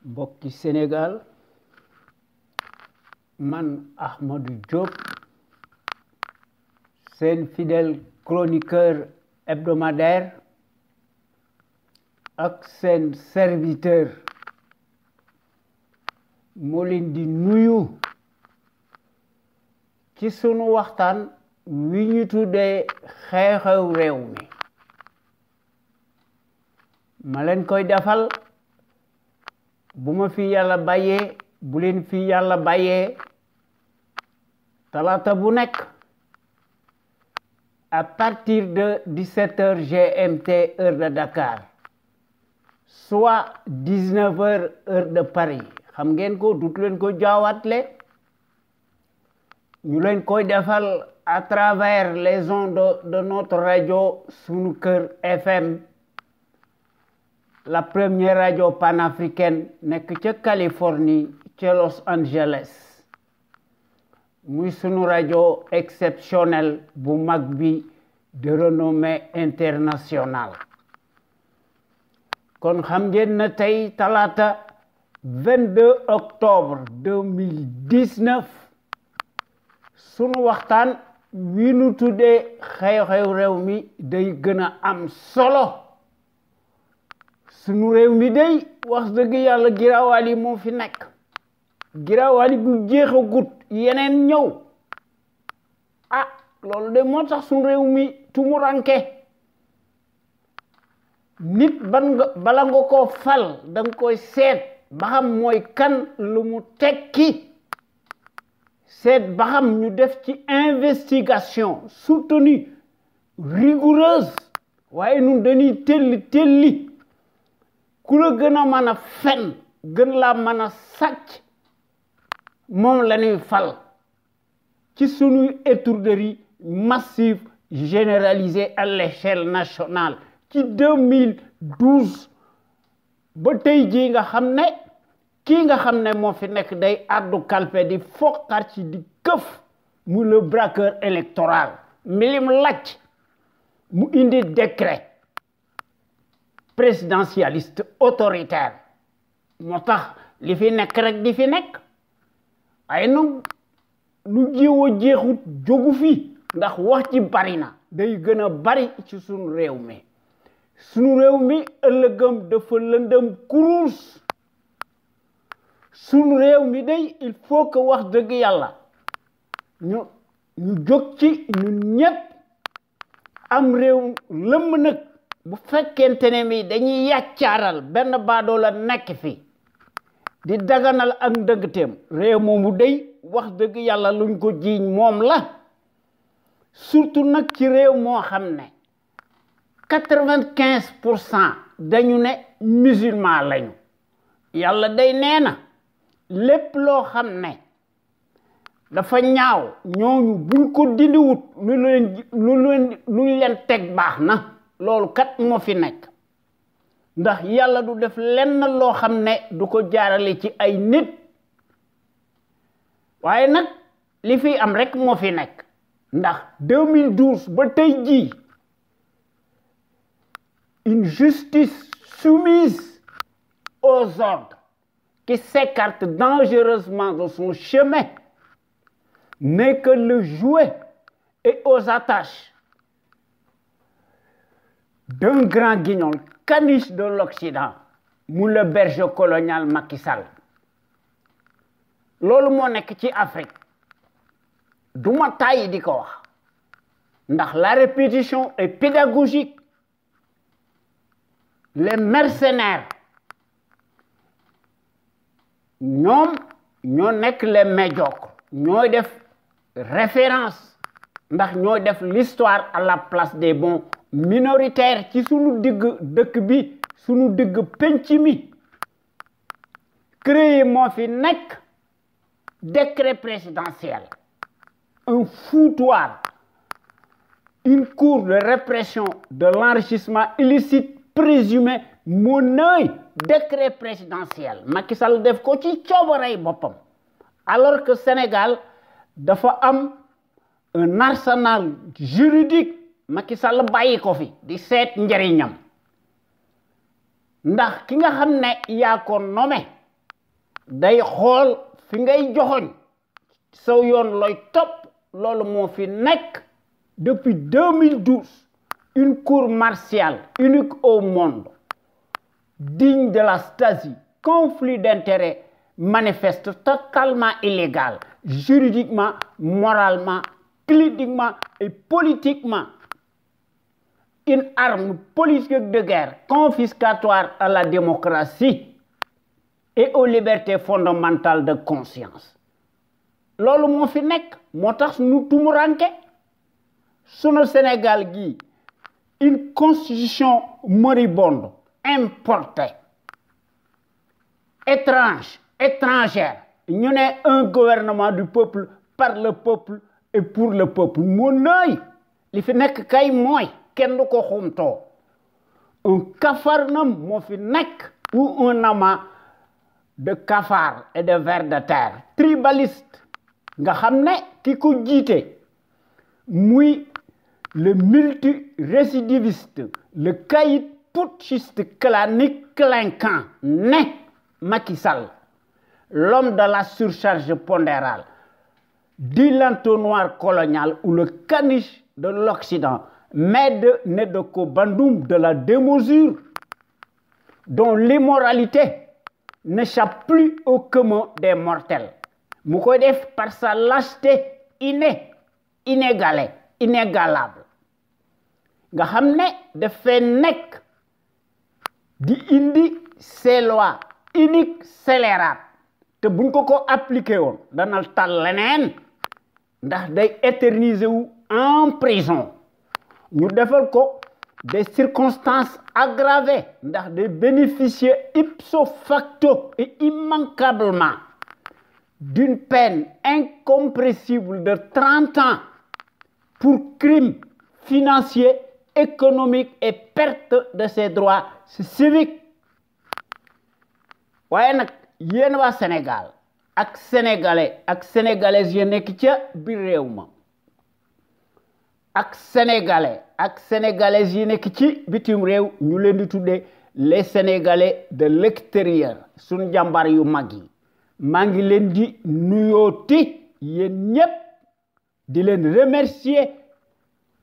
mbokki Sénégal man Ahmadou Diop seen fidèle chroniqueur hebdomadaire ak seen serviteur moo leen di nuyu ci sunu waxtaan wi ñu tuddee xew-xew réew mi ma leen koy defal bu ma fi yàlla bàyyee bu leen fi yàlla bàyyee talaata bu nekk à partir de 17h GMT heure de Dakar soit 19h heure de Paris xam ngeen ko dut leen ko jaawatle ñu leen koy defal à travers les ondes de notre radio Sunu Kër FM la première radio panafricaine nekk ca Californie ca Los Angeles muy sunu radio exceptionnel bu mag bi de renommée internationale kon xam ngeen na tey talaata 22 octobre 2019 sunu waxtaan wi nu tuddee xew-xew réew mi day gën a am solo sunu réew mi day wax dëgg yàlla giraawaali moo fi nekk giraawaali bu jeexagut yeneen ñëw loolu de moo tax sunu réew mi tumuranke nit bala nga koo fal danga koy seet ba xam mooy kan lu mu tekki seet ba xam ñu def ci investigation soutenue rigoureuse waaye nun dañuy telli ku la gën a mën a fen gën laa mën a sàcc moom la ñuy fal ci sunuy étourderie massive généralisée à l'échelle nationale ci 2012 ba tey jii nga xam ne kii nga xam ne moo fi nekk day addu kalpe di foqar ci di këf mu le braqueur électoral milim lacc mu indi décret présidentialiste autoritaire moo tax li fi nekk rek di fi nekk ay nu jeexut jógu fi ndax wax ci bari na day gën a bari ci sunu réew mi ëllëgam dafa lëndëm kuruus sunu réew mi day il faut que wax dëgg yàlla ñu jóg ci ñun ñépp am réew lëmm nag bu fekkente ne mi dañuy yàccaaral benn baadoo la nekk fi di daganal ak ndëngteem réew moomu day wax dëgg yàlla luñ ko jiiñ moom la surtout nag ci réew moo xam ne 95% dañu ne musulman lañu yàlla day nee na lépp loo xam ne dafa ñaaw ñooñu buñ ko dindiwut lu leen teg baax na loolu kat moo fi nekk ndax yàlla du def lenn loo xam ne du ko jaarale ci ay nit waaye nag li fi am rek moo fi nekk ndax 2012 ba tey jii une justice soumise aux ordres qui s'écarte dangereusement de son chemin n'est que le jouet et aux attaches d'un grand guignol caniche de l'Occident mu le berger colonial Macky Sall loolu moo nekk ci Afrique du ma tàyyi di ko wax ndax la répétition est pédagogique les mercenaires ñoom ñoo nekk les médiocres ñooy def référence ndax ñooy def l'histoire à la place des bons minoritaires ci sunu digg dëkk bi sunu digg penc mi créé moo fi nekk décret présidentiel un foutoir une cour de répression de l'enrichissement illicite présumé moo nëy décret présidentiel Macky Sall def ko ci coobarey boppam alors que Sénégal dafa am un arsenal juridique Macky Sall bàyyi ko fi di seet njariñam ndax ki nga xam ne yaa ko nommé day xool fi ngay joxoñ saw yoon looy topp loolu moo fi nekk depuis 2012 une cour martiale unique au monde digne de la Stasi, conflit d'intérêts manifeste, totalement illégal, juridiquement, moralement, cliniquement et politiquement. Une arme politique de guerre confiscatoire à la démocratie et aux libertés fondamentales de conscience. Lolo mo fi nek motax nu tumuranke sunu Sénégal gi une constitution moribonde importée étrangère ñu né un gouvernement du peuple par le peuple et pour le peuple mo neuy li fi nek kay moy kenn du ko xumto un capharnaüm mo fi nek ou un amas de cafards et de vers de terre tribaliste nga xamné ki ko jité muy le multirécidiviste le caïd putschiste clanique clinquant né Macky Sall l'homme de la surcharge pondérale dit l'entonnoir colonial ou le caniche de l'Occident né de Kobandoum de la démesure dont l'immoralité n'échappe plus au commun des mortels mu koy def par sa lâcheté inégalable nga xamné dafay nekk di indi ces lois uniques scélérates te buñ ko appliqué woon dana tal leneen ndax day éterniser wu en prison ñu defal ko des circonstances aggravées ndax day bénéficier ipso facto et immanquablement d'une peine incompressible de 30 ans pour crimes financiers, économiques et perte de ses droits civiques. Waye nak yeen wa Sénégal ak sénégalais ak sénégalaises yi nek ci biir réew ma ak sénégalais ak sénégalaises yi nek ci bitim réew ñu leen di tuddé les sénégalais de l'extérieur sun jambar yu mag yi maa ngi leen di nuyooti yéen ñépp di leen remercier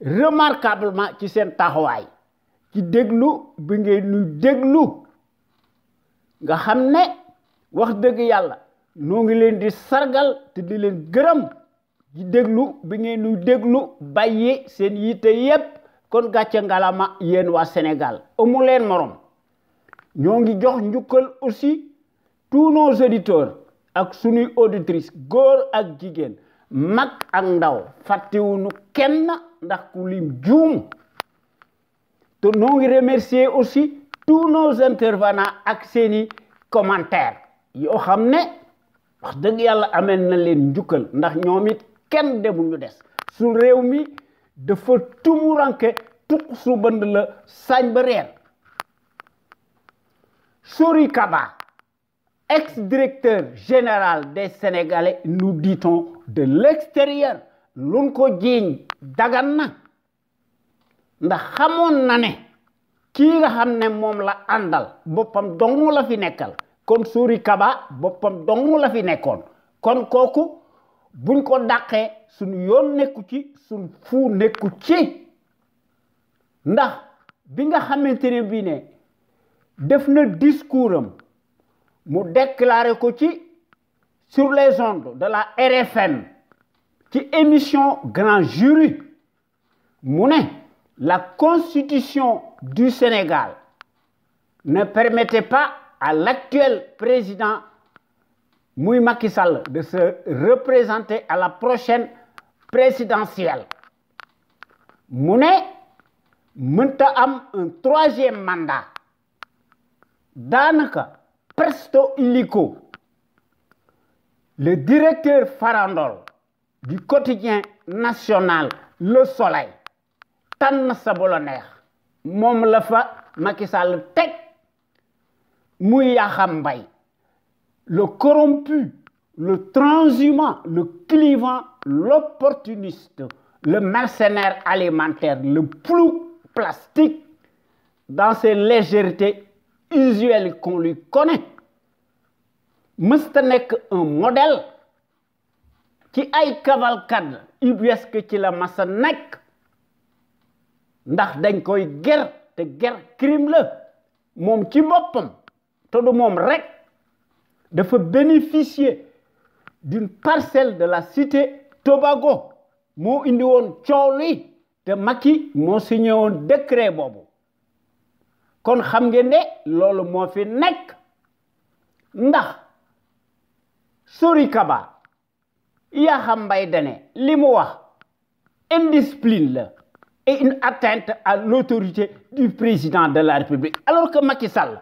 remarquablement ci seen taxawaay ci déglu bi ngeen ñu déglu nga xam ne wax dëgg yàlla noo ngi leen di sargal te di leen gërëm ci déglu bi ngeen ñu déglu bàyyi seen yitte yépp kon gàcce ngalama yéen waa Sénégal amu leen morom ñoo ngi jox njukkal aussi tous nos auditeurs ak suñuy auditrice góor ak jigéen mag ak ndaw fàttewuñu kenn ndax ku lim juum te noo ngi remercier aussi tous nos intervenants ak seeni commentaires yoo xam ne wax dëgg yàlla amel na leen njukkal ndax ñoom it kenn demuñu des su réew mi dafa tumuranke tuq su bënd la sañ ba reer Sory Kaba ex-directeur général des Sénégalais nous dit-on de l'extérieur luñ ko jiiñ dagan na ndax xamoon na ne kii nga xam ne moom la àndal boppam dong la fi nekkal kon Sory Kaba boppam dong la fi nekkoon kon kooku buñ ko dàqee suñu yoon nekku ci suñ fu nekku ci ndax bi nga xamante ne bii ne def na discours am mu déclaré ko ci sur les ondes de la RFM ci émission Grand Jury mu ne la constitution du Sénégal ne permettait pas à l'actuel président Muy Macky Sall de se représenter à la prochaine présidentielle mu ne mënta am un troisième mandat daanaka presto illico le directeur farandole du quotidien national Le Soleil tànn sa bu la neex moom la fa Macky Sall teg muy Yakham Mbaye le corrompu le transhumant le clivant l'opportuniste le mercenaire alimentaire le plou plastique dans ses légèretés usuelles qu'on lui connaît mësta nekk un modèle ci ay cavalcade ubuesque ci la masa nekk ndax dañ koy ger te ger crime la moom ci boppam te du moom rek dafa bénéficier d'une parcelle de la cité Tobago moo indi woon coow li te Macky moo signé woon décret boobu kon xam ngeen ne loolu moo fi nekk ndax Sori Kaba Yakham Mbaye Dene li mu wax indiscipline la et une atteinte à l'autorité du président de la République alors que Macky Sall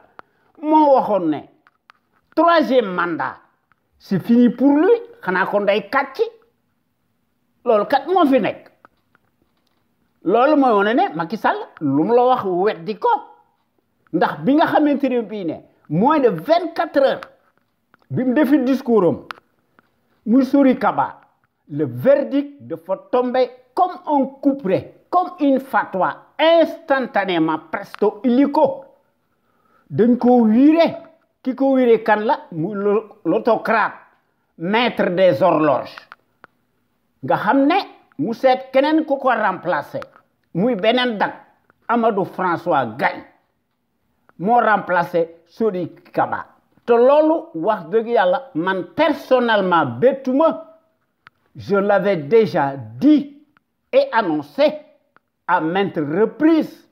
moo waxoon ne troisième mandat c'est fini pour lui xanaa kon day kàcci loolu kat moo fi nekk loolu mooy wane ne Macky Sall lu mu la wax weddi ko ndax bi nga xamante ne bii ne moins de 24 heures bi mu defi discours am muy Sori Kaba le verdict dafa tomber comme un couperet comme une fatwa instantanément presto illico dañ ko wiire ki ko wiire kan la muy l'autocrate maître des horloges nga xam ne mu seet keneen ku ko remplacer muy beneen dak Amadou François Gaye moo remplacer Sori Kaba te loolu wax dëgg yàlla man personnellement bettuma je l'avais déjà dit et annoncé à maintes reprises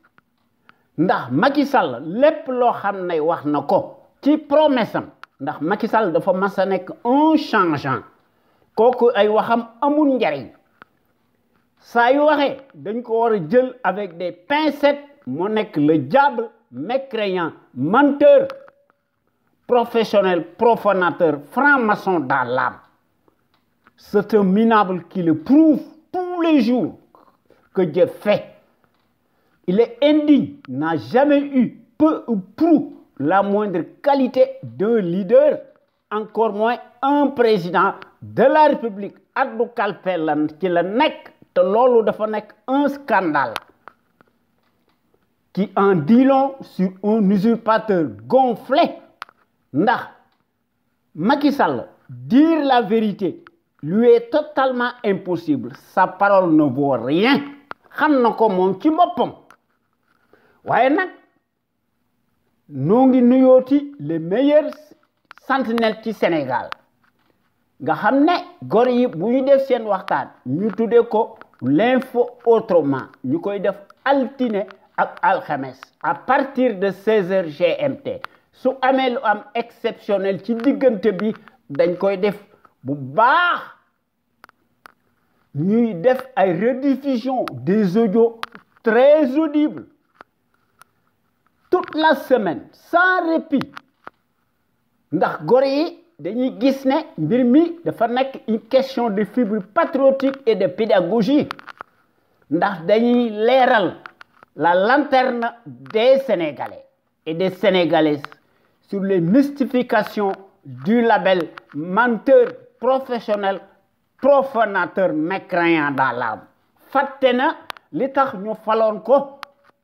ndax Macky Sall lépp loo xam ne wax na ko ci promesse am ndax Macky Sall dafa mas a nekk un changeant kooku ay waxam amul njariñ saa yu waxee dañ ko war a jël avec des pincettes mu nekk le diable mécréant menteur professionnel profanateur franc-maçon dans l'âme c'est un minable qui le prouve tous les jours que Dieu fait. Il est indigne, n'a jamais eu peu ou prou la moindre qualité d'un leader, encore moins un président de la République. Addu kalpe la ci la nekk te loolu dafa nekk un scandale qui en dit long sur un usurpateur gonflé ndax Macky Sall dire la vérité lui est totalement impossible sa parole ne vaut rien xam na ko moom ci boppam waaye nag noo ngi nuyooti les meilleurs sentinelles ci Sénégal nga xam ne gor yi bu ñu def seen waxtaan ñu tuddee ko l'info autrement ñu koy def altine ak alxames à partir de 16h GMT su amee lu am exceptionnel ci diggante bi dañ koy def bu baax ñuy def ay rediffusion des audios très audibles toute la semaine sans répit ndax gor yi dañuy gis ne mbir mi dafa nekk une question de fibre patriotique et de pédagogie ndax dañuy leeral la lanterne des Sénégalais et des Sénégalaises sur les mystifications du label menteur professionnel profanateur mécréant dans l'âme fàtte na li tax ñu faloon ko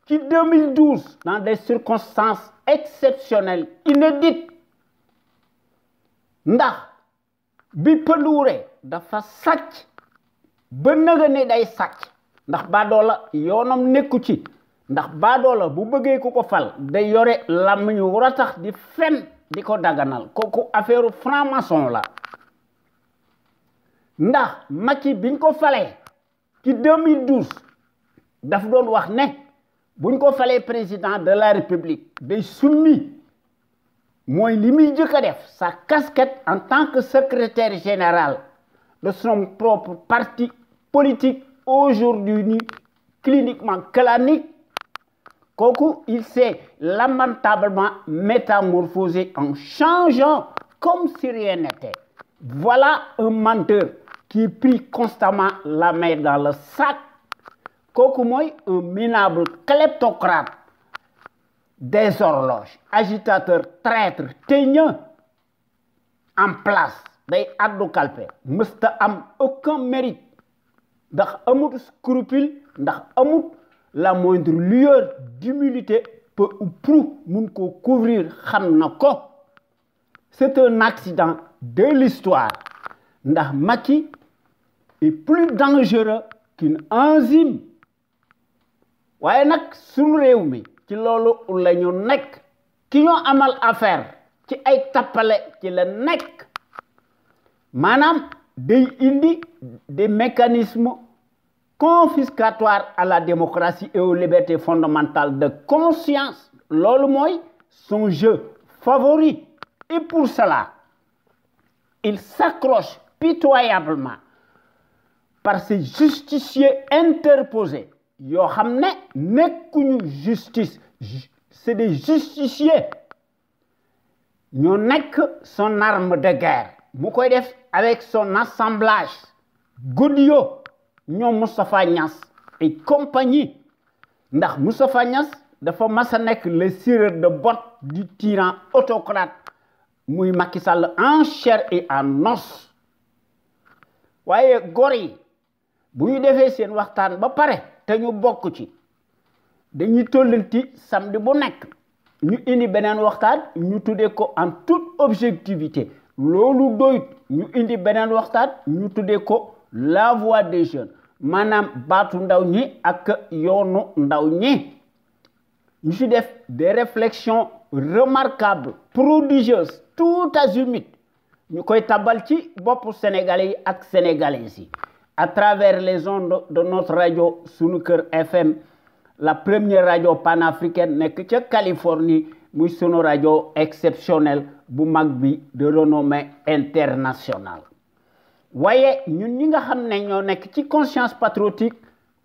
ci 2012 dans des circonstances exceptionnelles inédites ndax bi pëluure dafa sàcc ba nëga ne day sàcc ndax baadoola yoonam nekku ci ndax baadoola bu bëggee ku ko fal day yore làmmiñu war a tax di fen di ko daganal kooku affaire franc-maçon la ndax Macky biñ ko falee ci 2012 daf doon wax ne buñ ko falee président de la République day summi mooy li muy jëkk a def sa casquette en tant que secrétaire général de son propre parti politique aujourd'hui cliniquement clanique kooku il s'est lamentablement métamorphosé en changeant comme si rien n'était. Voilà un menteur qui prie constamment la main dans le sac kooku mooy un minable kleptocrate des horloges agitateur traître teigneux en place day addu kalpe mësta am aucun mérite ndax amut scrupule ndax amut la moindre lueur d'humilité peu ou prou mun ko couvrir xam na ko c'est un accident de l'histoire ndax Macky est plus dangereux qu'une enzyme waaye nag sunu réew mi ci loolu la ñu nekk ki ñoo amal affaire ci ay tappale ci la nekk maanaam day indi des mécanismes confiscatoires à la démocratie et aux libertés fondamentales de conscience loolu mooy son jeu favori et pour cela il s'accroche pitoyablement par ces justiciers interposés yoo xam ne nekkuñu justice c'est des justiciers ñoo nekk son arme de guerre mu koy def avec son assemblage Godio ñoom Moustapha Niasse et compagnie ndax Moustapha Niasse dafa mas a nekk le cireur de botte du tyran autocrate muy Macky Sall en chair et en os waaye góor yi bu ñu defee seen waxtaan ba pare te ñu bokk ci dañuy tollanti samedi bu nekk ñu indi beneen waxtaan ñu tuddee ko en toute objectivité loolu doyut ñu indi beneen waxtaan ñu tuddee ko la voix des jeunes maanaam baatu ndaw ñi ak yoonu ndaw ñi ñu ci def des réflexions remarquables prodigieuses tout azimut ñu koy tabal ci boppu sénégalais yi ak sénégalaises yi à travers les ondes de notre radio Sunu Kër FM la première radio panafricaine nekk ca Californie muy sunu radio exceptionnelle bu mag bi de renommée internationale waaye ñun ñi nga xam ne ñoo nekk ci conscience patriotique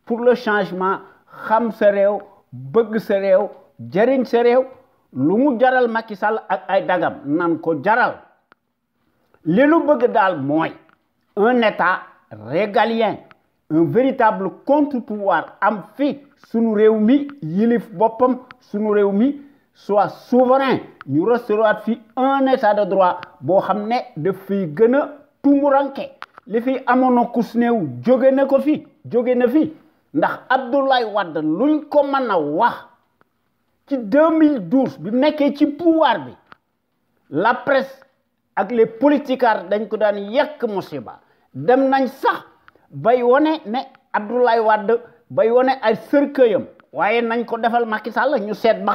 pour le changement xam sa réew bëgg sa réew jëriñ sa réew lu mu jaral Macky Sall ak ay dagam nan ko jaral li lu bëgg daal mooy un état régalien un véritable contre-pouvoir am fi sunu réew mi yilif boppam sunu réew mi soit souverain ñu restaurer fi un état de droit boo xam ne daf fiy gën a tumuranke li fi amoon na kus néew jóge na fi ndax Abdoulaye Wade luñ ko mën a wax ci 2012 bi nekkee ci pouvoir bi la presse ak les politicards dañ ko daan yekk musiba dem nañ sax bay wone ne Abdoulaye Wade bay wone ay cercueil-am waaye nañ ko defal Macky Sall ñu seet ba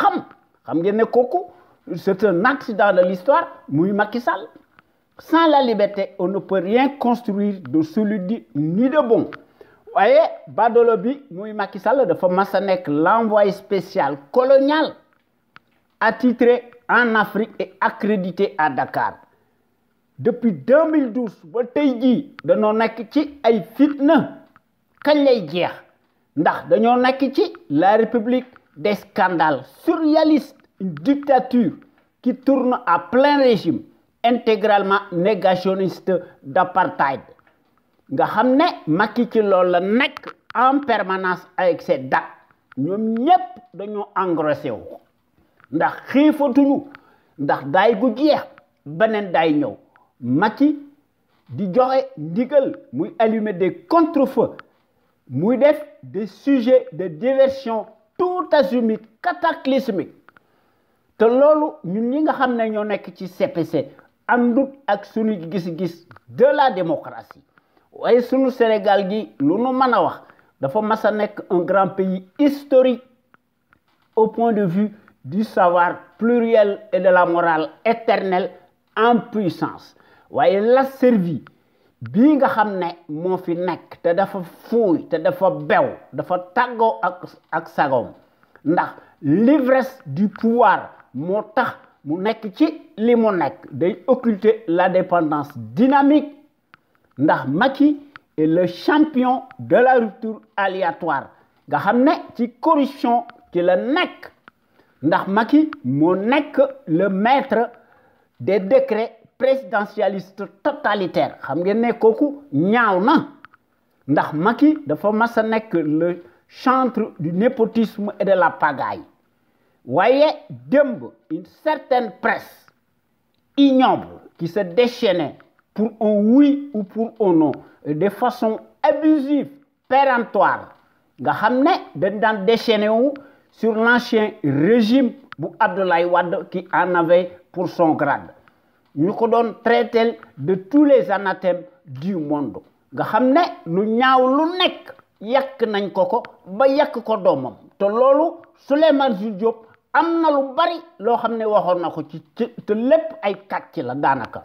xam ngeen ne kooku c'est un accident de l'histoire muy Macky Sall sans la liberté on ne peut rien construire de solide ni de bon waaye badolo bi muy Macky Sall dafa mas a nekk l'envoyé spécial colonial attitré en Afrique et accrédité à Dakar depuis 2012 ba tey jii dañoo nekk ci ay fitna kañ lay jeex ndax dañoo nekk ci la république des scandales surréalistes une dictature qui tourne à plein régime intégralement négationniste d'apartheid nga xam ne Macky ci loolu la nekk en permanence avec ses dates ñoom ñépp dañoo engrossé wu ndax xiifatuñu ndax daay gu jeex beneen daay ñëw Macky di joxe ndigal muy allumer des contre-feux muy def des sujets de diversion tout azimut cataclysmique te loolu ñun ñi nga xam ne ñoo nekk ci CPC àndut ak sunu gis-gis de la démocratie waaye sunu Sénégal gi lu nu mën a wax dafa mas a nekk un grand pays historique au point de vue du savoir pluriel et de la morale éternelle en puissance waaye la servi bii nga xam ne moo fi nekk te dafa fuuy te dafa bew dafa tàggoo ak sagoom ndax l'ivresse du pouvoir moo tax mu nekk ci li mu nekk day occulter la dépendance dynamique ndax Macky est le champion de la rupture aléatoire nga xam ne ci corruption ci la nekk ndax Macky moo nekk le maître des décrets présidentialistes totalitaires xam ngeen ne kooku ñaaw na ndax Macky dafa mas a nekk le chantre du népotisme et de la pagaille waaye démb une certaine presse ignoble qui se déchaînait pour un oui ou pour un non de façon abusive péremptoire nga xam ne dañ daan déchaîner wu sur l'ancien régime bu Abdoulaye Wade qui en avait pour son grade ñu ko doon traiter de tous les anathèmes du monde nga xam ne lu ñaaw lu nekk yàq nañ ko ba yàq ko doomam te loolu Souleymane Jules Diop am na lu bari loo xam ne waxoon na ko ci te lépp ay kàcc la daanaka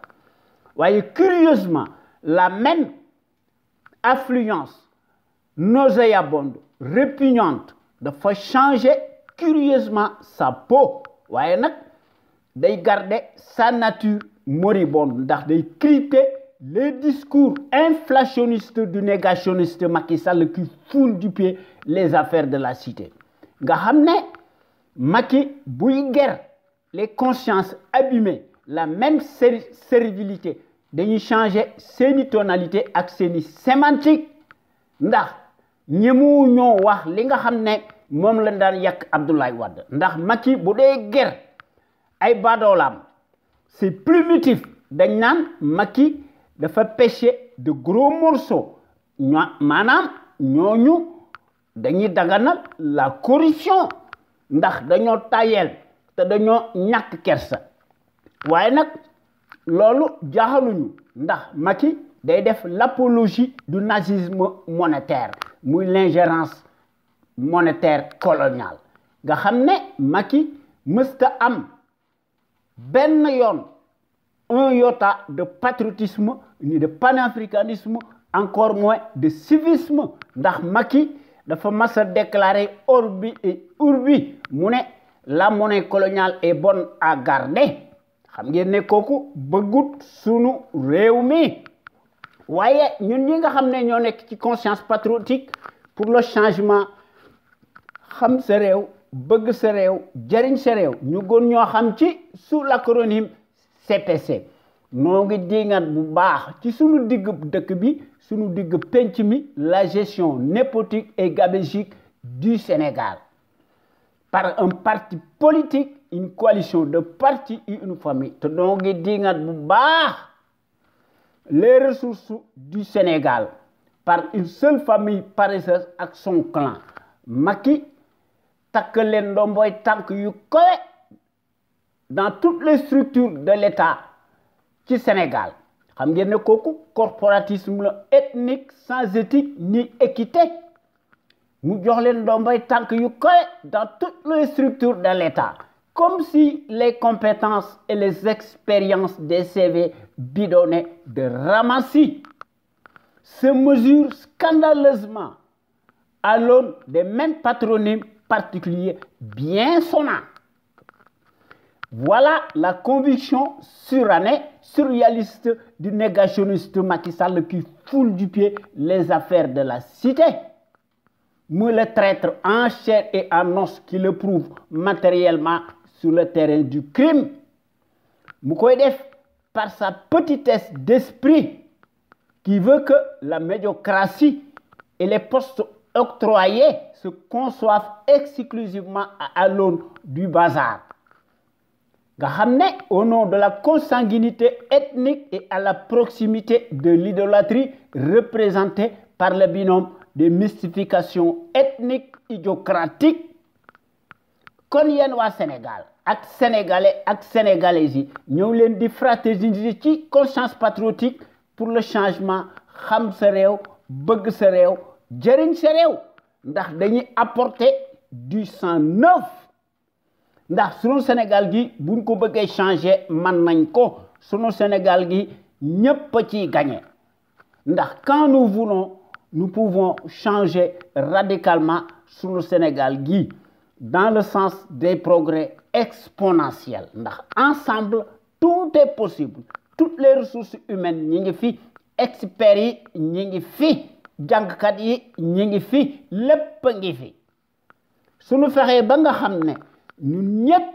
waaye curieusement la même affluence nauséabonde répugnante dafa changer curieusement sa peau waaye nag day garder sa nature moribonde ndax day crypter les discours inflationnistes du négationniste Macky Sall qui foule du pied les affaires de la cité nga xam ne Macky buy guerre les consciences abîmées la même servilité dañuy changer seeni tonalité ak seeni sémantique ndax ñemu ñoo wax li nga xam ne moom lañ daan yàq Abdoulaye Wade ndax Macky bu dee guerre ay badoolam c'est primitif dañ naan Macky dafa pêcher de gros morceaux maanaam ñooñu dañuy daganal la corruption ndax dañoo tayel te dañoo ñàkk kersa waaye nag loolu jaaxaluñu ndax Macky day def l'apologie du nazisme monétaire muy l'ingérence monétaire coloniale nga xam ne Macky mësta am benn yoon un iota de patriotisme ni de panafricanisme encore moins de civisme ndax Macky dafa mas a déclarer orbi et urbi mu ne la monnaie coloniale est bonne à garder xam ngeen ne kooku bëggut sunu réew mi waaye ñun ñi nga xam ne ñoo nekk ci conscience patriotique pour le changement xam sa réew bëgg sa réew jariñ sa réew ñu gën ñoo xam ci sous l'acronyme CPC noo ngi dingat bu baax ci sunu digg dëkk bi sunu digg penc mi la gestion népotique et gabégique du Sénégal par un parti politique une coalition de partis et une famille te noo ngi dingat bu baax les ressources du Sénégal par une seule famille paresseuse ak son clan Macky takk leen ndomboy tànk yu kowe dans toutes les structures de l'État ci Sénégal xam ngeen ne kooku corporatisme la ethnique sans éthique ni équité mu jox leen ndomboy tànk yu kowe dans toutes les structures de l'État comme si les compétences et les expériences des CV bidonnés de ramassis se mesurent scandaleusement à l'aune des mêmes patronymes particuliers bien sonnants. Voilà la conviction surannée, surréaliste du négationniste Macky Sall qui foule du pied les affaires de la cité. Mais le traître en chair et en os qui le prouve matériellement sur le terrain du crime. Mu koy def par sa petitesse d'esprit qui veut que la médiocratie et les postes octroyés se conçoivent exclusivement à l'aune du bazar. Nga xam ne au nom de la consanguinité ethnique et à la proximité de l'idolâtrie représentée par le binôme des mystifications ethniques idiocratiques kon yéen waa Sénégal ak sénégalais ak sénégalaises yi ñëw leen di fraterniser ci conscience patriotique pour le changement xam sa réew bëgg sa réew jëriñ sa réew ndax dañuy apporter du sang neuf ndax sunu Sénégal gi buñ ko bëggee changer man nañ ko sunu Sénégal gi ñépp a ciy gagner ndax quand nous voulons nous pouvons changer radicalement sunu Sénégal gi dans le sens des progrès exponentiels ndax ensemble tout est possible toutes les ressources humaines ñi ngi fi experts yi ñi ngi fi jàngkat yi ñi ngi fi lépp ngi fi suñu fexee ba nga xam ne ñun ñépp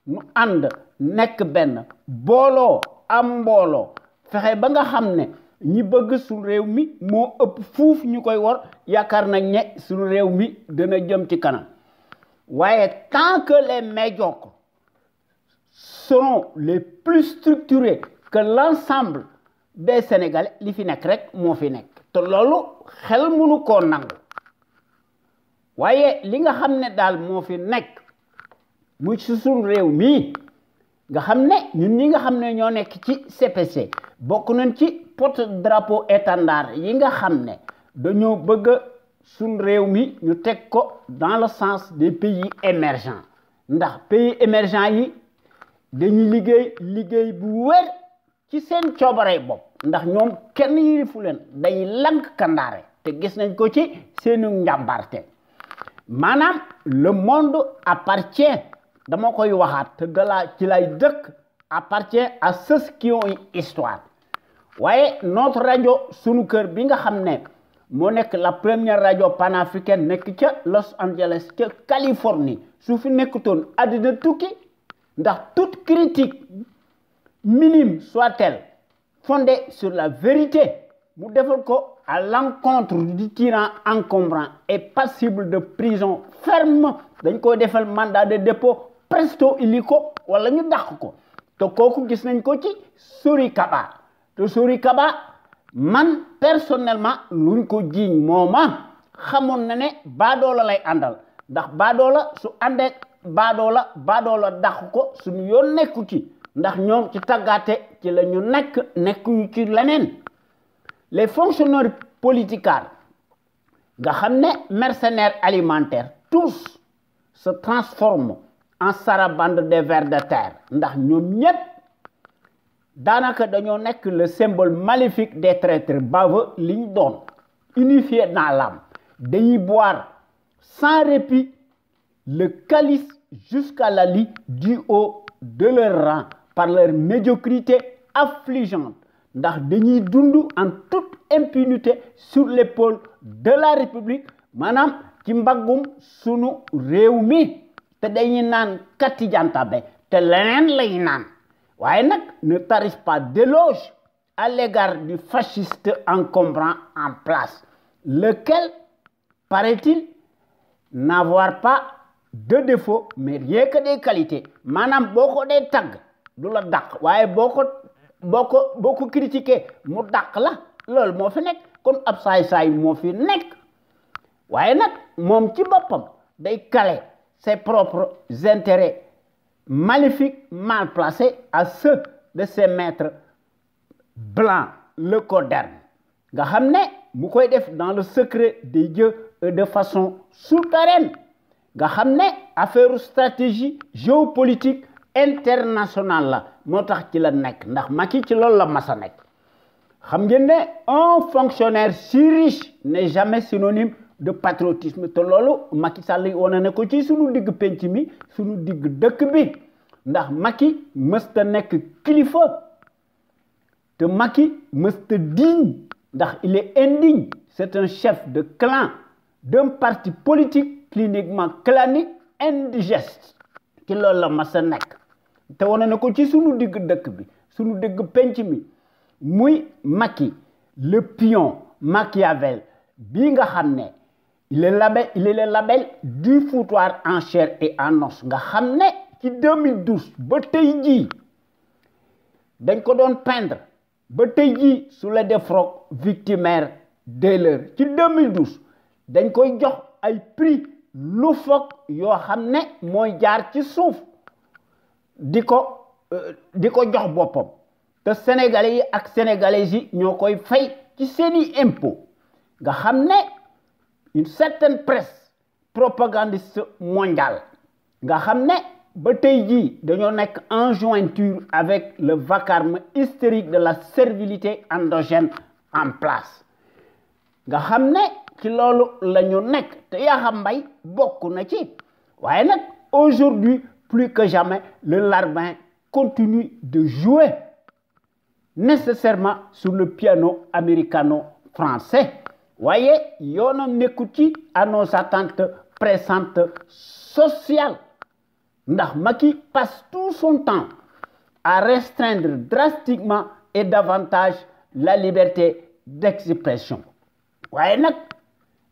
ñu ànd nekk benn booloo am mbooloo fexe ba nga xam ne ñi bëgg suñu réew mi moo ëpp fuuf ñu koy wor yaakaar nañ ne suñu réew mi dana jëm ci kanam waaye tant que les médiocres seront les plus structurés que l'ensemble des Sénégalais li fi nekk rek moo fi nekk te loolu xel mënu koo nangu waaye li nga xam ne daal moo fi nekk muy ci suñu réew mi nga xam ne ñun ñi nga xam ne ñoo nekk ci CPC bokk nañ ci porte-drapeau étendard yi nga xam ne dañoo bëgg suñ réew mi ñu teg ko dans le sens des pays émergents ndax pays émergents yi dañuy liggéey bu wér ci seen coobarey bopp ndax ñoom kenn yilifu leen day lank kandaare te gis nañ ko ci seenu njàmbarte maanaam le monde appartient dama koy waxaat te ci lay dëkk appartient à ceux qui ont une histoire waaye notre rajo sunu kër bi nga xam ne moo nekk la première radio panafricaine nekk ca Los Angeles ca Californie su fi nekkutoon àddina tukki ndax toute critique minime soit-elle fondée sur la vérité mu defal ko à l'encontre du tyran encombrant et passible de prison ferme dañ ko defal mandat de dépôt presto illico wala ñu dàq ko te kooku gis nañ ko ci Sori Kaba te Sori Kaba man personnellement luñ ko jiiñ mooma xamoon na ne baadoola lay àndal ndax baadoola su àndee baadoola dàq ko suñu yoon nekku ci ndax ñoom ci tàggaate ci la ñu nekkuñu ci leneen les fonctionnaires politicards nga xam ne mercenaires alimentaires tous se transforment en sarabande des vers de terre ndax ñoom ñépp daanaka dañoo nekk le symbole maléfique des traîtres baveux li ñu doon unifiés dans l'âme dañuy boire sans répit le calice jusqu'à la lie du haut de leur rang par leur médiocrité affligeante ndax dañuy dund en toute impunité sur l'épaule de la République maanaam ci mbaggum sunu réew mi te dañuy naan kati jantabe te leneen lay naan waaye nag ne tarisse pas d'éloge à l'égard du fasciste encombrant en place lequel paraît-il n'avoir pas de défaut mais rien que des qualités maanaam boo ko dee tagg du la dàq waaye boo ko critiquer mu dàq la loolu moo fi nekk kon ab saay-saay moo fi nekk waaye nag moom ci boppam day caler ses propres intérêts maléfiques mal placés à ceux de ses maîtres blancs le coderne nga xam ne mu koy def dans le secret des dieux et de façon souterraine nga xam ne affaire stratégie géopolitique internationale la moo tax ci la nekk ndax Macky ci loolu la masa nekk xam ngeen ne un fonctionnaire si riche n'est jamais synonyme de patriotisme te loolu Macky Sall wane na ko ci sunu digg penc mi sunu digg dëkk bi ndax Macky mësta nekk kilifa te Macky mësta digne ndax il est indigne c'est un chef de clan d'un parti politique cliniquement clanique indigeste ci loolu la masa nekk te wane na ko ci sunu digg dëkk bi sunu digg penc mi muy Macky le pion Machiavel bi nga xam ne il est le label du foutoir en chair et en os nga xam ne ci 2012 ba tey jii dañ ko doon peindre ba tey jii sous le défroque victimaire de l'heure ci 2012 dañ koy jox ay prix loufoque yoo xam ne mooy jaar ci suuf di ko jox boppam te sénégalais yi ak sénégalaises yi ñoo koy fay ci seeni impôt nga xam ne une certaine presse propagandiste mondiale nga xam ne ba tey jii dañoo nekk en jointure avec le vacarme hystérique de la servilité endogène en place nga xam ne ci loolu la ñu nekk te Yakham Mbaye bokk na ci waaye nag aujourd'hui plus que jamais le larbin continue de jouer nécessairement sur le piano américano-français waaye yoonam nekku ci à nos attentes pressantes sociales ndax Macky passe tout son temps à restreindre drastiquement et davantage la liberté d'expression waaye nag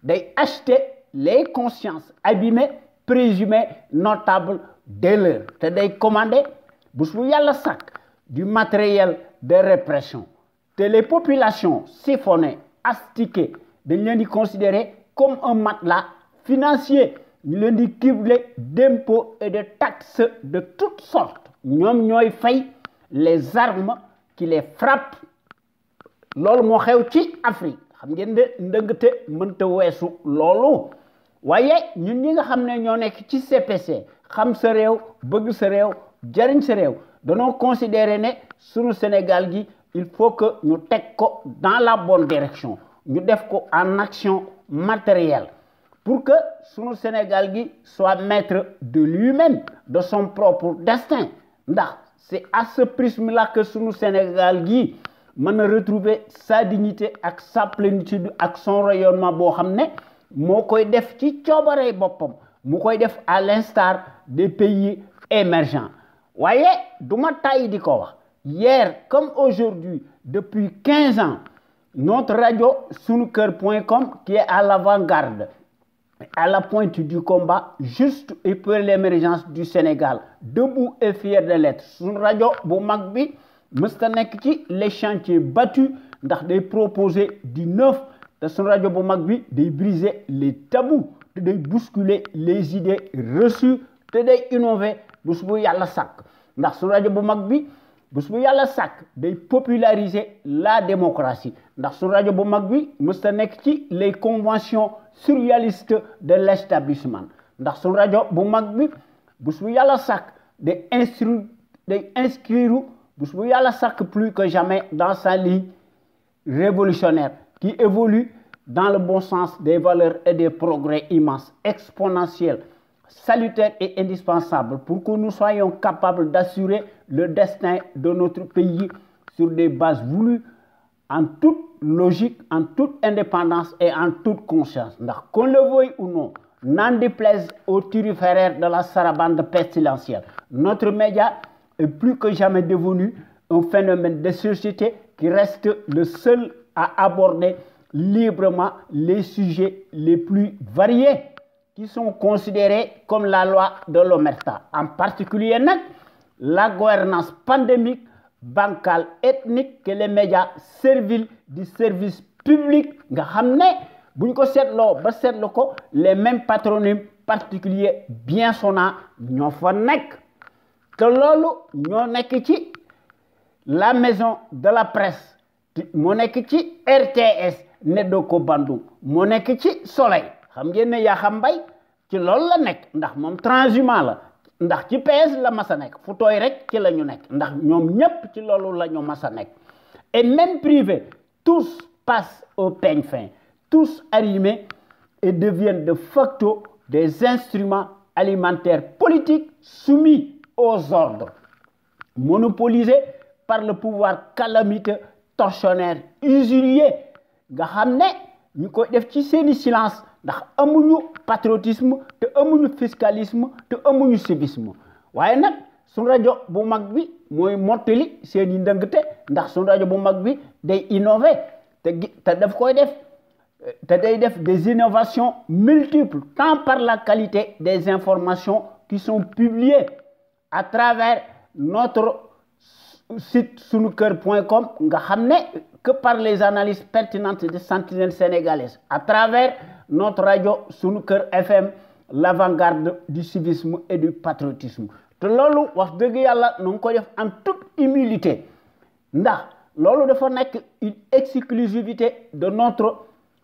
day acheter les consciences abîmées présumées notables de l'heure te day commander bés bu yàlla sàkk du matériel de répression te les populations siphonnées astiquées dañ leen di considérer comme un matelas financier ñu leen di cribler d'impôts et de taxes de toutes sortes ñoom ñooy fay les armes qui les frappent loolu moo xew ci Afrique xam ngeen de ndëngte mënta weesu loolu waaye ñun ñi nga xam ne ñoo nekk ci CPC xam sa réew bëgg sa réew jariñ sa réew danoo considérer ne sunu Sénégal gi il faut que ñu teg ko dans la bonne direction ñu def ko en action matérielle pour que sunu Sénégal gi soit maître de lui-même de son propre destin ndax c'est à ce prisme-là que sunu Sénégal gi mën a retrouver sa dignité ak sa plénitude ak son rayonnement boo xam ne moo koy def ci coobaree boppam mu koy def à l'instar des pays émergents voyez, duma tay di ko wax hier comme aujourd'hui depuis 15 ans notre radio sunuker.com qui est à l'avant-garde à la pointe du combat juste et pour l'émergence du Sénégal debout et fier de l'être sunu radio bu mag bi mësta nekk ci les chantiers battus ndax day proposer du neuf te sunu radio bu mag bi day briser les tabous te day bousculer les idées reçues te day innover bés bu yàlla sàkk ndax sunu radio bu mag bi bés bu yàlla sàkk day populariser la démocratie ndax sunu radio bu mag bi mësta nekk ci les conventions surréalistes de l'établissement ndax sunu radio bu mag bi bés bu yàlla sàkk day inscrire bés bu yàlla sàkk plus que jamais dans sa ligne révolutionnaire qui évolue dans le bon sens des valeurs et des progrès immenses, exponentiels, salutaires et indispensables pour que nous soyons capables d'assurer le destin de notre pays sur des bases voulues en toute logique, en toute indépendance et en toute conscience. Qu'on le veuille ou non, n'en déplaise aux turiféraires de la sarabande pestilentielle. Notre média est plus que jamais devenu un phénomène de société qui reste le seul à aborder librement les sujets les plus variés qui sont considérés comme la loi de l'omerta. En particulier, la gouvernance pandémique, bancale, ethnique que les médias serviles du service public nga xam ne bu ñu ko seetloo ba seetlu ko les mêmes patronymes particuliers bien sonnants ñoo fa nekk te loolu ñoo nekk ci la maison de la presse moo nekk ci RTS Nedoko Bandung moo nekk ci Soleil xam ngeen ne Yakham Mbaye ci loolu la nekk ndax moom transhumant la ndax ci PS la mas a nekk fu tooy rek ci la ñu nekk ndax ñoom ñépp ci loolu la ñu mas a nekk et même privé tous passent au peigne fin tous arrimés et deviennent de facto des instruments alimentaires politiques soumis aux ordres monopolisés par le pouvoir calamiteux tortionnaire usurier nga xam ne ñu koy def ci seeni silence ndax amuñu patriotisme te amuñu fiscalisme te amuñu civisme waaye nag suñu rajo bu mag bi mooy mottali seeni ndëngte ndax suñu rajo bu mag bi day innover te daf koy def te day def des innovations multiples tant par la qualité des informations qui sont publiées à travers notre site sunuker.com nga xam ne que par les analyses pertinentes des sentinelles sénégalaises à travers notre radio Sunuker FM l'avant-garde du civisme et du patriotisme te loolu wax dëgg yàlla nu ngi ko def en toute humilité ndax loolu dafa nekk une exclusivité de notre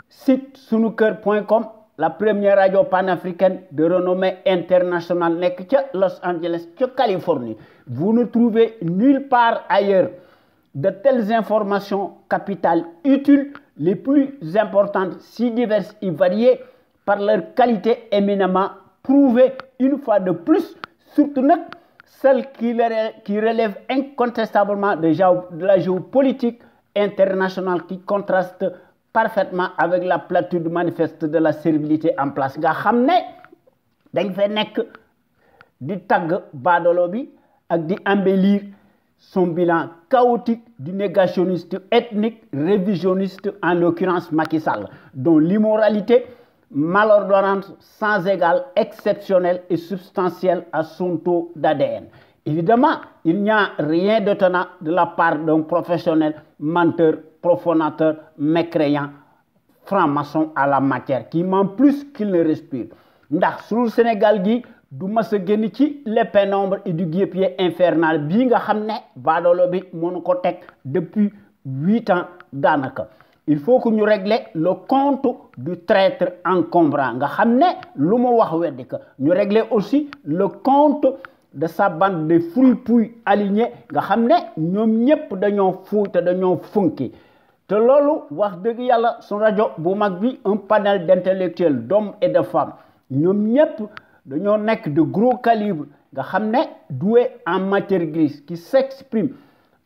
site sunuker.com la première radio panafricaine de renommée internationale nekk ca Los Angeles ca Californie vous ne trouvez nulle part ailleurs de telles informations capitales utiles les plus importantes si diverses et variées par leur qualité éminemment prouvée une fois de plus surtout nag celles qui relèvent incontestablement de la géopolitique internationale qui contraste parfaitement avec la platitude manifeste de la servilité en place nga xam ne dañ fay nekk di tagg baadolo bi ak di embellir son bilan chaotique du négationniste ethnique révisionniste en l'occurrence Macky Sall dont l'immoralité malordonnante sans égale exceptionnelle et substantielle à son taux d'ADN. Évidemment, il n'y a rien d'étonnant de la part d'un professionnel menteur, profanateur, mécréant, franc-maçon à la matière, qui ment plus qu'il ne respire. Ndax sunu Sénégal gi du mas a génn ci les pénombres et du guêpier infernal bii nga xam ne baadoolo bi mënu ko teg depuis 8 ans daanaka. Il faut que ñu régler le compte du traître encombrant nga xam ne lu mu wax weddi ko ñu régler aussi le compte de sa bande de fripouilles alignés nga xam ne ñoom ñëpp dañoo fuuy te dañoo funki te loolu wax dëgg yàlla su rajo bu mag bi un panel d'intellectuels d'hommes et de femmes ñoom ñëpp dañoo nekk de gros calibre nga xam ne doué en matière grise qui s'exprime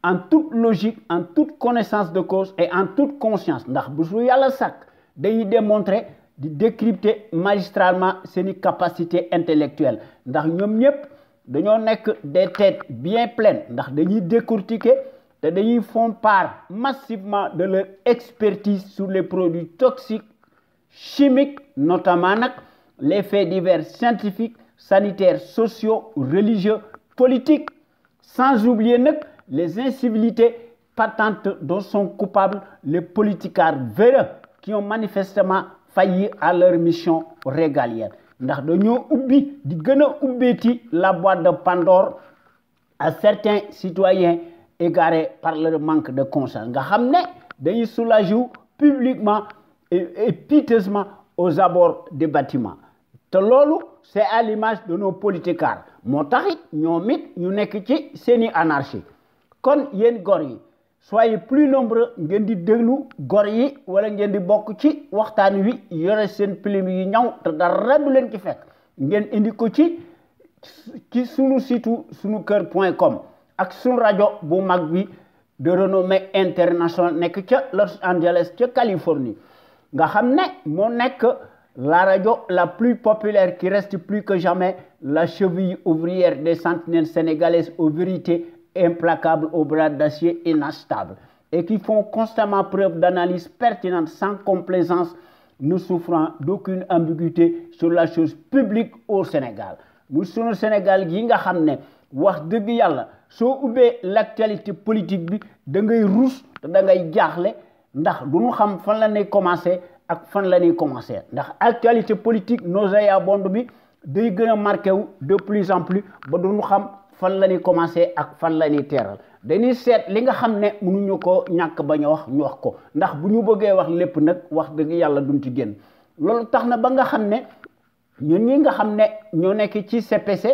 en toute logique, en toute connaissance de cause et en toute conscience. Ndax bu su yàlla sàkk dañuy démontrer di décrypter magistralement seeni capacité intellectuelle ndax ñoom ñëpp dañoo nekk des têtes bien pleines ndax dañuy décortiquer te dañuy font part massivement de leur expertise sur les produits toxiques chimiques notamment nag les faits divers scientifiques sanitaires sociaux religieux politiques sans oublier nag les incivilités patentes dont sont coupables les politicards véreux qui ont manifestement failli à leur mission régalienne ndax dañoo ubbi di gën a ubbeeti la boîte de Pandore à certains citoyens égarés par leur manque de conscience nga xam ne dañuy soulager publiquement et piteusement aux abords des bâtiments te loolu c'est à l'image de nos politicards moo taxit ñoom it ñu nekk ci seeni anarchie kon yéen gor yi soyez plus nombreux ngeen di déglu gor yi wala ngeen di bokk ci waxtaan wi yore seen plume yi ñaw te dara du leen ci fekk ngeen indi ko ci sunu site sunukër.com ak sunu rajo bu mag bi de renommée internationale nekk ca Los Angeles ca Californie nga xam ne moo nekk la radio la plus populaire qui reste plus que jamais la cheville ouvrière des sentinelles sénégalaises aux vérités implacables aux bras d'acier inachetables et qui font constamment preuve d'analyse pertinente sans complaisance ne souffrant d'aucune ambiguïté sur la chose publique au Sénégal mu sunu Sénégal gi nga xam ne wax dëgg yàlla soo ubbee l'actualité politique bi da ngay ruus te da ngay jaaxle ndax du ñu xam fan la ñuy commencer ak fan la ñuy commencer ndax actualité politique nauséabonde bi day gën a marqué wu de plus en plus ba du ñu xam fan la ñuy commencer ak fan la ñuy teeral dañuy seet li nga xam ne mënuñu ko ñàkk bañ a wax ñu wax ko ndax bu ñu bëggee wax lépp nag wax dëgg yàlla duñ ci génn loolu tax na ba nga xam ne ñun ñi nga xam ne ñoo nekk ci CPC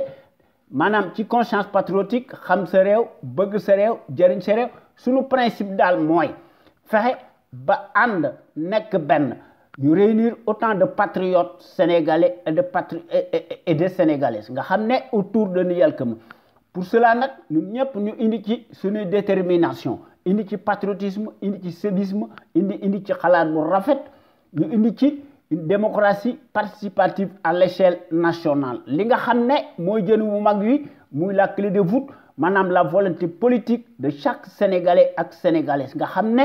maanaam ci conscience patriotique xam sa réew bëgg sa réew jëriñ sa réew suñu principe daal mooy fexe ba ànd nekk benn ñu réunir autant de patriotes sénégalais et de sénégalaises nga xam ne autour de Niyalkama pour cela nag ñun ñëpp ñu indi ci suñuy détermination indi ci patriotisme indi ci civisme indi ci xalaat bu rafet ñu indi ci une démocratie participative à l'échelle nationale li nga xam ne mooy jën bu mag wi muy la clé de voûte maanaam la volonté politique de chaque sénégalais ak sénégalaise nga xam ne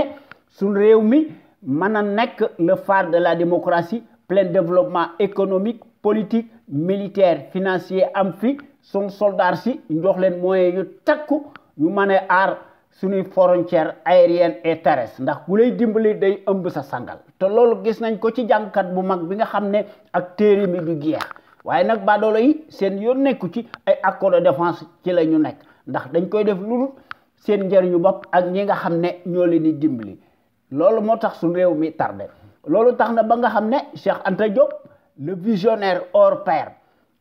suñu réew mi mën a nekk le phare de la démocratie plein développement économique politique militaire financier am fi son soldats si jox leen moyens yu takku yu mën a aar suñuy frontières aériennes et terrestres ndax ku lay dimbali day ëmb sa sangal te loolu gis nañ ko ci jàngkat bu mag bi nga xam ne ak téere mi du jeex waaye nag baadoolo yi seen yoon nekku ci ay accord de défense ci la ñu nekk ndax dañ koy def lu seen njëriñu bopp ak ñi nga xam ne ñoo leen di dimbali loolu moo tax suñu réew mi tardé loolu tax na ba nga xam ne Cheikh Anta Diop le visionnaire hors pair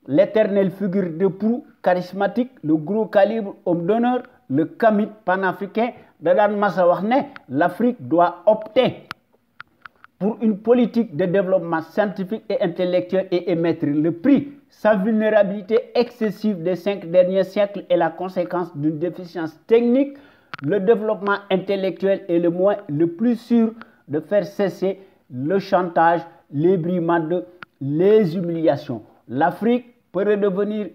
l'éternelle figure de proue charismatique le gros calibre homme d'honneur le kamit panafricain da daan masa wax ne l'Afrique doit opter pour une politique de développement scientifique et intellectuel et émettre le prix. Sa vulnérabilité excessive des 5 derniers siècles est la conséquence d'une déficience technique. Le développement intellectuel est le moyen le plus sûr de faire cesser le chantage, les brimades, les humiliations. L'Afrique peut redevenir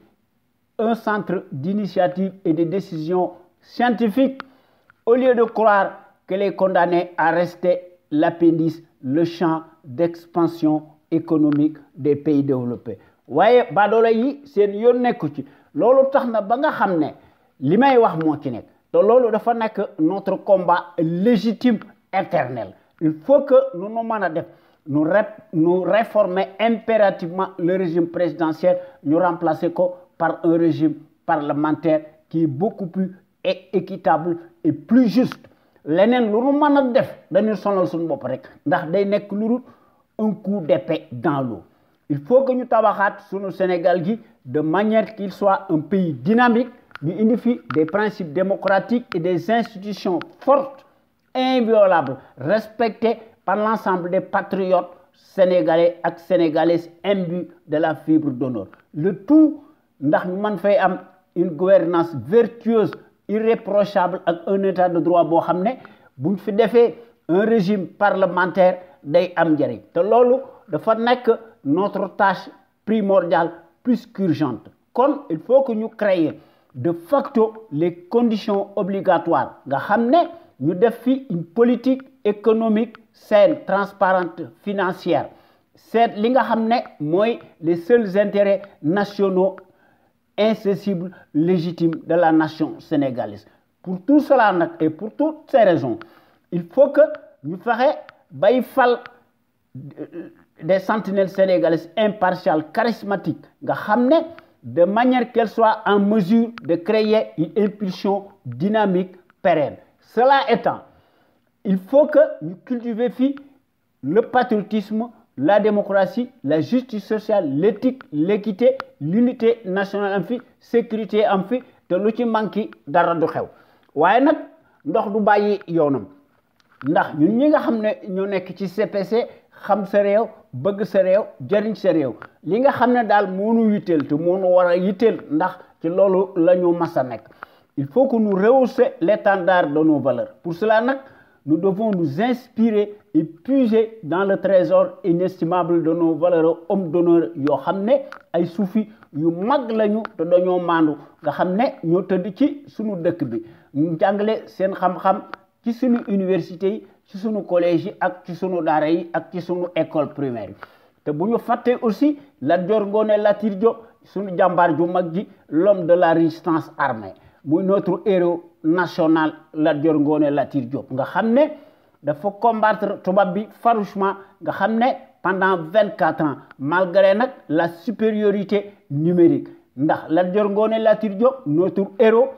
un centre d'initiative et de décision scientifique au lieu de croire qu'elle est condamnée à rester l'appendice, le champ d'expansion économique des pays développés. waaye baadoolo yi seen yoon nekku ci loolu tax na ba nga xam ne li may wax moo ci nekk te loolu dafa nekk notre combat légitime éternel il faut que nu mën a def nous réformer impérativement le régime présidentiel, nous remplacer par un régime parlementaire qui est beaucoup plus équitable et plus juste. Leneen lu nu mën a def dañuy sonal suñu bopp rek ndax day nekk lu dul un coup d'épée dans l'eau. Il faut que ñu tabaxaat suñu Sénégal gi de manière qu'il soit un pays dynamique, ñu indi fi des principes démocratiques et des institutions fortes, inviolables, respectées par l'ensemble des patriotes sénégalais et sénégalaises imbus de la fibre d'honneur. Le tout ndax ñu mën fay am une gouvernance vertueuse, irréprochable ak un état de droit boo xam ne buñ fi defee un régime parlementaire day am njëriñ te loolu dafa nekk notre tâche primordiale plus qu'urgente. Kon il faut que ñu créer de facto les conditions obligatoires nga xam ne ñu def fi une politique économique saine, transparente, financière. C'est li nga xam ne mooy les seuls intérêts nationaux incessible, légitime de la nation sénégalaise. Pour tout cela et pour toutes ces raisons, il faut que nous fassions des sentinelles sénégalaises impartiales, charismatiques, de manière qu'elles soient en mesure de créer une impulsion dynamique pérenne. Cela étant, il faut que nous cultivions le patriotisme, la démocratie, la justice sociale, l'éthique, l'équité, l'unité nationale, sécurité, te lu ci manki dara du xew waaye nag ndox du bàyyi yoonam ndax ñun ñi nga xam ne ñoo nekk ci CPC xam sa réew bëgg sa réew jëriñ sa réew li nga xam ne daal moo nu yitteel te moo nu war a yitteel ndax ci loolu la ñu mas a nekk. Il faut que nous rehaussions l'étendard de nos valeurs. Pour cela nag nous devons nous inspirer et puiser dans le trésor inestimable de nos valeurs hommes d'honneur yoo xam ne ay suufi yu mag lañu te dañoo maandu nga xam ne ñoo tëdd ci sunu dëkk bi ñu jàngale seen xam-xam ci sunu université yi ci sunu collège yi ak ci sunu daara yi ak ci sunu école primaire yi te bu ñu fàttee aussi Lat Dior Ngoné Latyr Diop sunu jàmbaar ju mag ji l'homme de la résistance armée muy notre héros national Lat Dior Ngoné Latyr Diop nga xam ne dafa combattre tubaab bi farouchement nga xam ne pendant 24 ans malgré la supériorité numérique ndax Lat Dior Ngoné Latyr Diop notre héros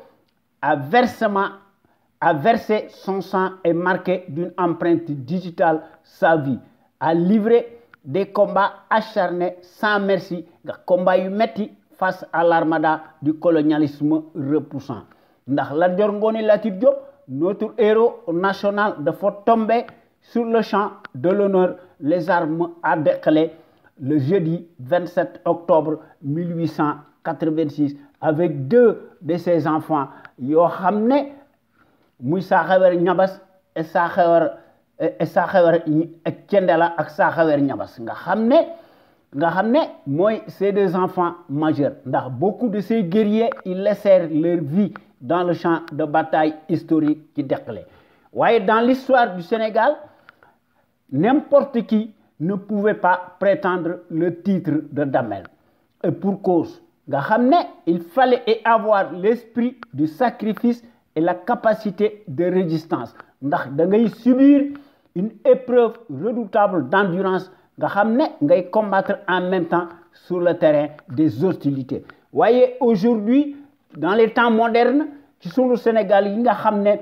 a versé son sang et marqué d'une empreinte digitale sa vie, a livré des combats acharnés sans merci, des combats yu metti face à l'armada du colonialisme repoussant. Ndax Lat Dior Ngoné Latyr Diop notre héros national dafa tomber sur le champ de l'honneur, les armes à décler le jeudi 27 octobre 1886 avec deux de ses enfants yoo xam ne muy Saxewer Ñabas et Saxewer Thiendella ak Saxewer Ñabas nga xam ne mooy ces deux enfants majeurs ndax beaucoup de ces guerriers ils laissèrent leur vie dans le champ de bataille historique ci Derklé waaye dans l'histoire du Sénégal n'importe qui ne pouvait pas prétendre le titre de Damel et pour cause nga xam ne il fallait avoir l'esprit du sacrifice et la capacité de résistance ndax da ngay subir une épreuve redoutable d'endurance nga xam ne ngay combattre en même temps sur le terrain des hostilités. Voyez aujourd'hui dans les temps modernes ci sunu Sénégal yi nga xam ne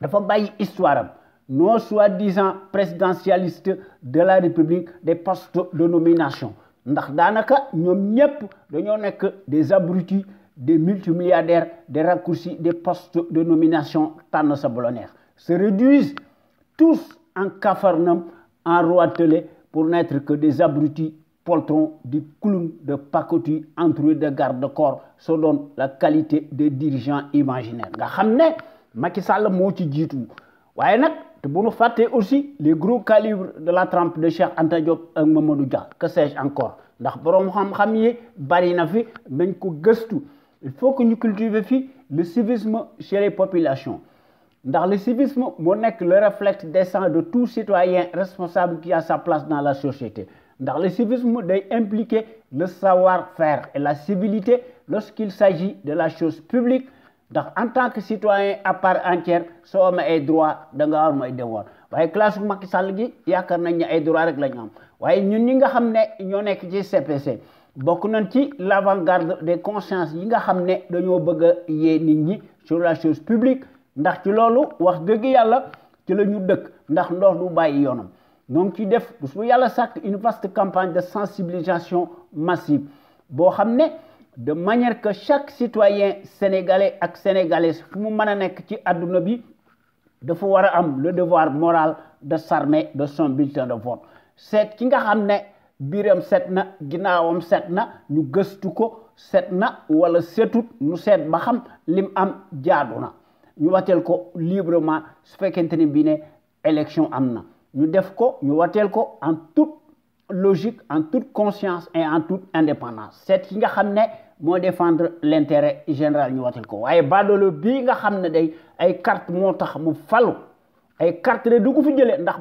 dafa bàyyi histoire am nos soi-disant présidentialistes de la République des postes de nomination ndax daanaka ñoom ñëpp dañoo nekk des abrutis, des multimilliardaires, des raccourcis, des postes de nomination tànn sa bu la neex se réduisent tous en Capharnaüm, en roitelets pour n'être que des abrutis poltrons, du clown de pacotille entourés de garde-corps se donne la qualité de dirigeants imaginaires nga xam ne Macky Sall moo ci jiitu waaye nag te bu ñu fàttee aussi les gros calibres de la trempe de Cheikh Anta Diop ak Mamadou Dia que sais-je encore ndax borom xam-xam yi bari na fi nañ ko gëstu. Il faut que nous cultivions le civisme chez les populations. Dans le civisme, le réflexe décent de tout citoyen responsable qui a sa place dans la société. Dans le civisme, impliquer le savoir-faire et la civilité lorsqu'il s'agit de la chose publique. En tant que citoyen à part entière, soo amee ay droit da nga war mooy devoir waaye classe bu Macky Sall gi yaakaar nañ ne ay droit rek la ñu am waaye ñun ñi nga xam ne ñoo nekk ci CPC bokk nañ ci l'avant-garde des consciences yi nga xam ne dañoo bëgg a yee nit ñi sur la chose publique ndax ci loolu wax dëgg yàlla ci la ñu dëkk ndax ndox du bàyyi yoonam donc ci def bu yàlla sàkk une vaste campagne de sensibilisation massive boo xam ne de manière que chaque citoyen sénégalais ak sénégalaise fu mu mën a nekk ci àdduna bi dafa war a am le devoir moral de s'armer de son bulletin de vote seet ki nga xam ne biiram set na ginnaawam set na ñu gëstu ko set na wala setut ñu seet ba xam lim am jaadu na ñu wateel ko librement su fekkente ni bii ne élection am na ñu def ko ñu wateel ko en toute logique en toute conscience et en toute indépendance seet ki nga xam ne moo défendre l'intérêt général ñu wateel ko waaye baadoolo bii nga xam ne day ay carte moo tax mu falu ay carte de du ko fi jëlee ndax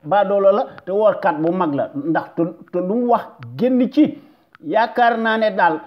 baadoolo la te woorkat bu mag la ndax te lu mu wax génn ci yaakaar naa ne daal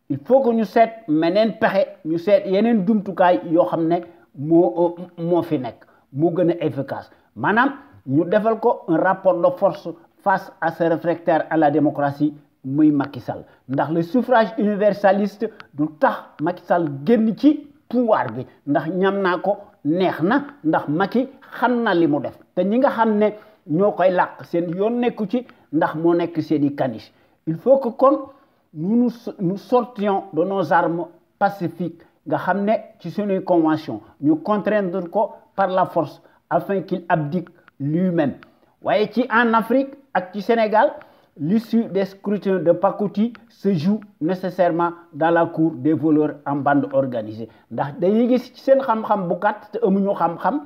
il faut que ñu seet meneen pexe ñu seet yeneen jumtukaay yoo xam ne moo fi nekk moo gën a efficace maanaam ñu defal ko un rapport de force face à ce réfractaire à la démocratie muy Macky Sall ndax le suffrage universaliste du tax Macky Sall génn ci pouvoir bi ndax ñam naa ko neex na ndax Macky xam na li mu def te ñi nga xam ne ñoo koy làq seen yoon nekku ci ndax moo nekk seeni caniche il faut que kon nous sortions de nos armes pacifiques nga xam ne ci suñuy convention ñu contraindre ko par la force afin qu'il abdique lui-même waaye ci en Afrique ak ci Sénégal l'issue des scrutins de pacotille se joue nécessairement dans la cour des voleurs en bande organisée ndax dañuy gis ci seen xam-xam bu gàtt te amuñu xam-xam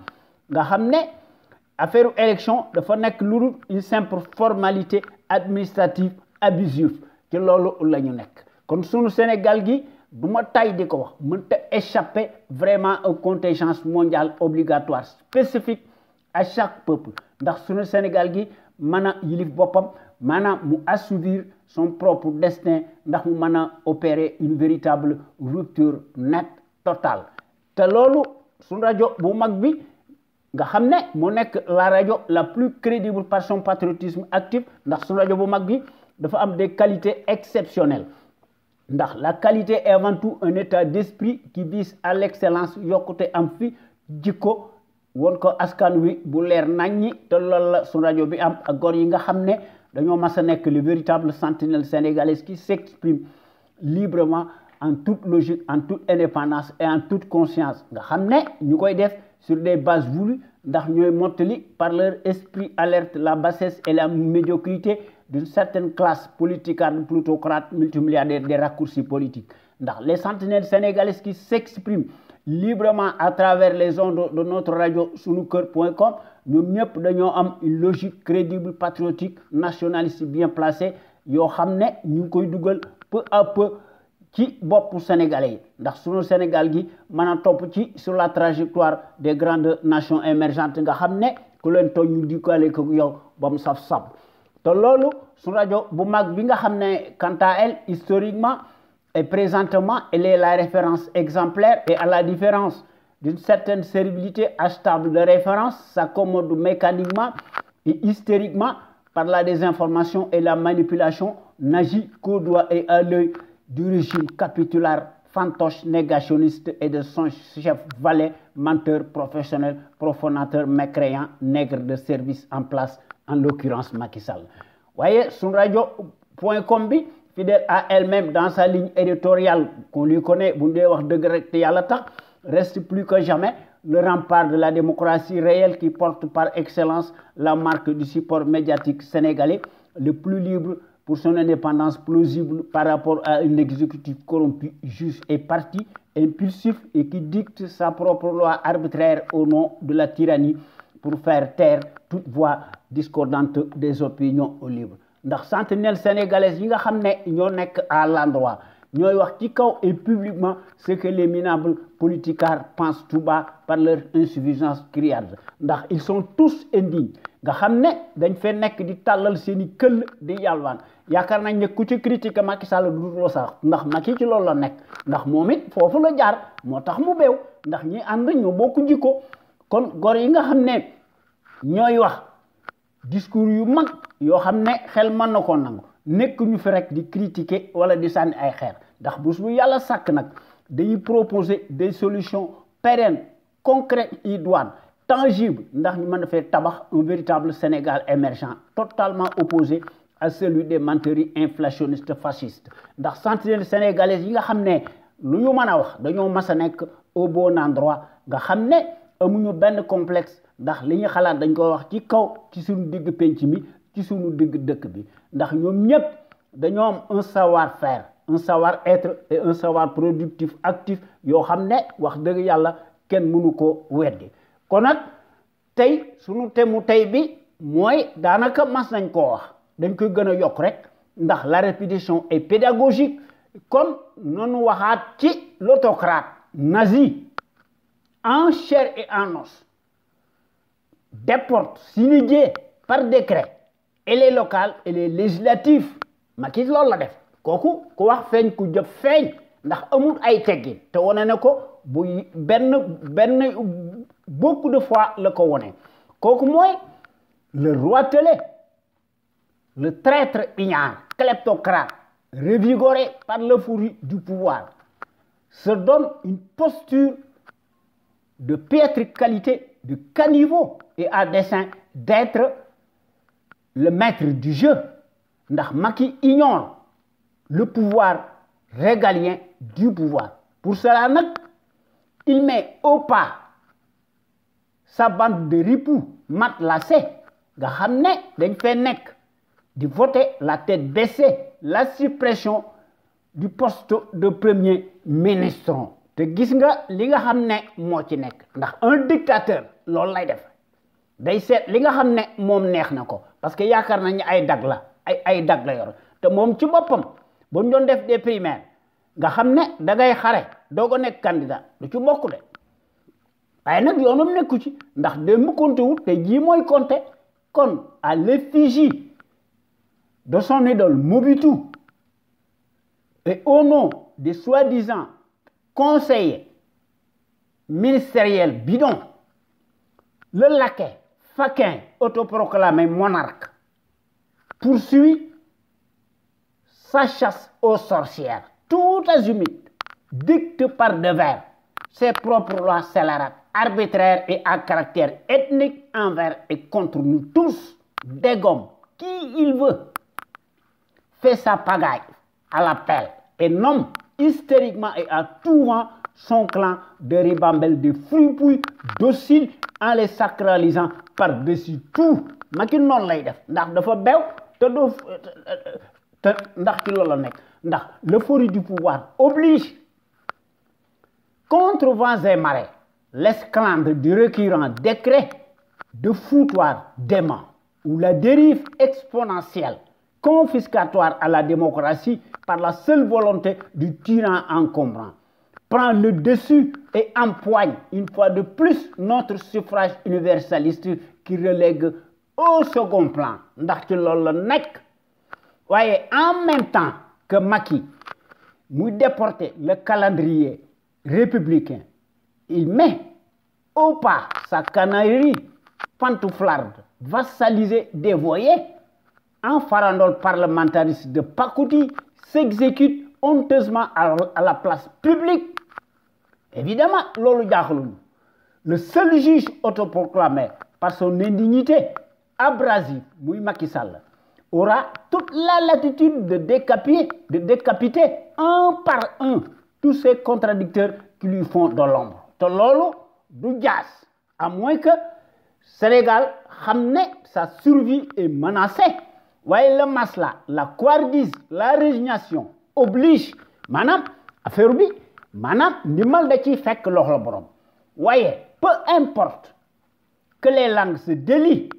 nga xam ne affaire élection dafa nekk lu dul une simple formalité administrative abusive ci loolu la ñu nekk kon sunu Sénégal gi du ma tay di ko wax mënta échapper vraiment aux contingences mondiales obligatoires spécifiques à chaque peuple ndax sunu Sénégal gi mën a yilif boppam maanaam mu assouvir son propre destin ndax mu mën a opérer une véritable rupture nette totale te loolu sunu rajo bu mag bi nga xam ne moo nekk la rajo la plus crédible par son patriotisme actif ndax sunu rajo bu mag bi dafa am des qualités exceptionnelles ndax la qualité est avant tout un état d'esprit qui vise à l'excellence yokkute am fi jikko won ko askan wi bu leer naññi te loolu la sunu rajo bi am ak góor yi nga xam ne dañoo mas a nekk le véritable sentinelle sénégalais qui s'exprime librement en toute logique en toute indépendance et en toute conscience nga xam ne ñu koy def sur des bases voulues ndax ñooy mottali par leur esprit alerte la bassesse et la médiocrité d'une certaine classe politique plutocrate multimilliardaire des raccourcis politiques ndax les sentinelles sénégalais qui s'expriment librement à travers les ondes de notre radio sunuker.com ñoom ñëpp dañoo am une logique crédible patriotique nationaliste bien placée yoo xam ne ñu ngi koy dugal peu à peu ci boppu sénégalais yi ndax sunu Sénégal gi mën a topp ci sur la trajectoire des grandes nations émergentes nga xam ne ku leen tooñ ñu dikkaale ko yow ba mu saf-saf te loolu sunu rajo bu mag bi nga xam ne quant à elle historiquement et présentement elle est la référence exemplaire et à la différence d'une certaine servilité achetable de référence s'accommode mécaniquement et hystériquement par la désinformation et la manipulation n'agit qu'au doigt et à l'œil du régime capitulaire, fantoche, négationniste et de son chef valet, menteur, professionnel, profanateur, mécréant, nègre de service en place, en l'occurrence Macky Sall. Voyez, sur radio.com, fidèle à elle-même dans sa ligne éditoriale qu'on lui connaît, reste plus que jamais le rempart de la démocratie réelle qui porte par excellence la marque du support médiatique sénégalais, le plus libre pour son indépendance plausible par rapport à un exécutif corrompu, juste et parti, impulsif et qui dicte sa propre loi arbitraire au nom de la tyrannie pour faire taire toute voix discordante des opinions libres. ndax sentinelle sénégalaise yi nga xam ne ñoo nekk à l'endroit ñooy wax ci kaw et publiquement ce que les minables politicards pensent tout bas par leur insuffisance criarde ndax ils sont tous indignes nga xam ne dañ fee nekk di tàllal seeni këll di yalwaan yaakaar nañ ne ku ci critique Macky Sall du loo sax ndax Macky ci loolu la nekk ndax moom it foofu la jaar moo tax mu beew ndax ñi ànd ñoo bokk jikko kon gor yi nga xam ne ñooy wax discours yu mag yoo xam ne xel mën na ko nangu nekk ñu fi rek di critiquer wala di sànni ay xeer ndax bés bu yàlla sàkk nag dañuy proposer des solutions pérennes concrètes idoines tangibles ndax ñu mën a fee tabax un véritable Sénégal émergent totalement opposé à celui des menteries inflationnistes fascistes ndax sentinelles sénégalaises yi nga xam ne lu ñu mën a wax dañoo mas a nekk au bon endroit nga xam ne amuñu benn complexe ndax li ñu xalaat dañ koy wax ci kaw ci suñu digg penc mi ci suñu digg dëkk bi ndax ñoom ñëpp dañoo am un savoir-faire un savoir-être et un savoir productif actif yoo xam ne wax dëgg yàlla kenn mënu ko weddi kon nag tey suñu temu tey bi mooy daanaka mas nañ koo wax dañ koy gën a yokk rek ndax la répétition est pédagogique kon noonu waxaat ci l'autocrate nazi en chair et en os déporte signé par décret et les locales et les législatives Macky loolu la def kooku ku wax feeñ ku jëf feeñ ndax amul ay teggin te wane ne ko bu benn beaucoup de fois la ko wone kooku mooy le roi Télé le traître ignare kleptocrate revigoré par l'euphorie du pouvoir se donne une posture de piètre qualité, de caniveau et à dessein d'être le maître du jeu. Ndax Macky ignore le pouvoir régalien du pouvoir. Pour cela, il met au pas sa bande de ripoux matelassés nga xam ne dañ fay nekk di voter la tête baissée la suppression du poste de premier ministre. te gis nga li nga xam ne moo ci nekk ndax un dictateur loolu lay def day seet li nga xam ne moom neex na ko parce que yaakaar nañu ay dag la ay dag la yor te moom ci boppam bu ñu doon def des primaires nga xam ne da ngay xare doo ko nekk candidat du ci bokk de waaye nag yoonam nekku ci ndax démb compté wut te jii mooy compté kon à l'effigie de son idole Mobutu et au nom des soi-disant conseiller ministériel bidon, le laquais faquin autoproclamé monarque poursuit sa chasse aux sorcières, tout azimut, dicte par devers ses propres lois scélérates, arbitraires et à caractère ethnique envers et contre nous tous, dégomme qui il veut, fait sa pagaille à la pelle et nomme hystériquement et à tout vent son clan de ribambelles de fripouilles dociles en les sacralisant par-dessus tout. Macky noonu lay def ndax dafa bew te doo te ndax ci loolu la nekk ndax l'euphorie du pouvoir oblige contre vents et marées l'esclandre du récurrent décret de foutoir dément ou la dérive exponentielle confiscatoire à la démocratie par la seule volonté du tyran encombrant, prend le dessus et empoigne une fois de plus notre suffrage universaliste qui relègue au second plan. Ndax ci loolu la nekk waaye en même temps que Macky muy déporter le calendrier républicain, il met au pas sa canaillerie pantouflarde, vassalisée, dévoyée, en farandole parlamentariste de pacotille, s'exécute honteusement à la place publique. Évidemment, loolu jaaxaluñu. Le seul juge autoproclamé par son indignité abrasive, muy Macky Sall, aura toute la latitude de décapiter un par un tous ces contradicteurs qui lui font de l'ombre. te loolu du jaas à moins que Sénégal xam ne sa survie est menacée. waaye le masla la couardise la résignation oblige maanaam affaire bi maanaam ndimbal da ciy fekk loxo borom waaye peu importe que les langues se délient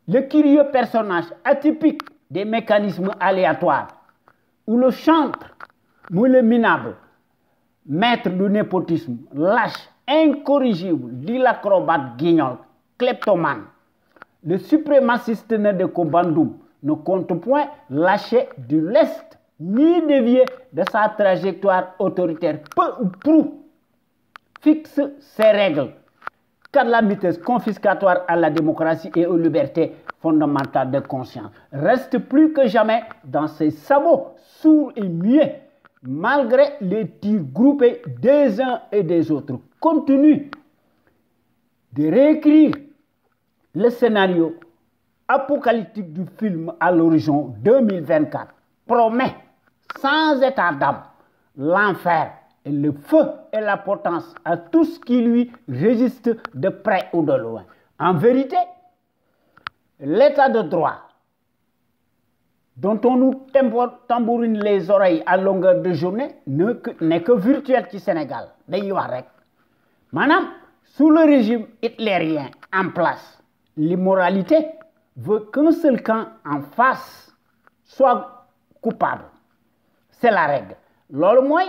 le curieux personnage atypique des mécanismes aléatoires ou le chantre muy le minable maître du népotisme lâche incorrigible dit l'acrobate guignol kleptomane. Le suprémaciste né de Kobandoum ne compte point lâcher du lest ni dévier de sa trajectoire autoritaire. Peu ou prou fixe ses règles calamiteuse, confiscatoire à la démocratie et aux libertés fondamentales de conscience, reste plus que jamais dans ses sabots sourds et muets, malgré les tirs groupés des uns et des autres. Continue de réécrire le scénario apocalyptique du film à l'horizon 2024, promet sans état d'âme l'enfer et le feu et la potence à tout ce qui lui résiste de près ou de loin. En vérité, l'état de droit dont on nous tambourine les oreilles à longueur de journée n'est que virtuel au Sénégal. Madame, sous le régime hitlérien en place, l'immoralité veut qu'un seul camp en face soit coupable. C'est la règle. Lors moi,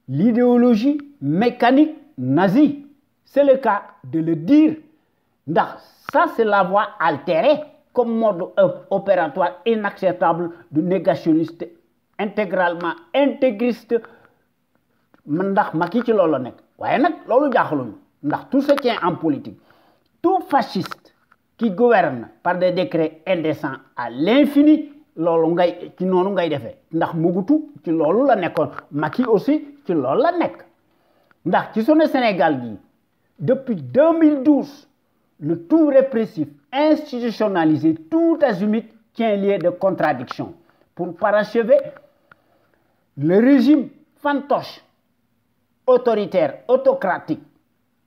l'idéologie mécanique nazie, c'est le cas de le dire. Ça, c'est la voie altérée comme mode opératoire inacceptable du négationniste intégralement intégriste. Ndax Macky ci loolu la nekk waaye nag loolu jaaxaluñu ndax tout se tient en politique. Tout fasciste qui gouverne par des décrets indécents à l'infini loolu ngay ci noonu ngay defee ndax Mobutu ci loolu la nekkoon Macky aussi ci loolu la nekk ndax ci sunu Sénégal gi depuis 2012 le tout répressif institutionnalisé tout azimut tient lieu de contradiction pour parachever le régime fantoche autoritaire autocratique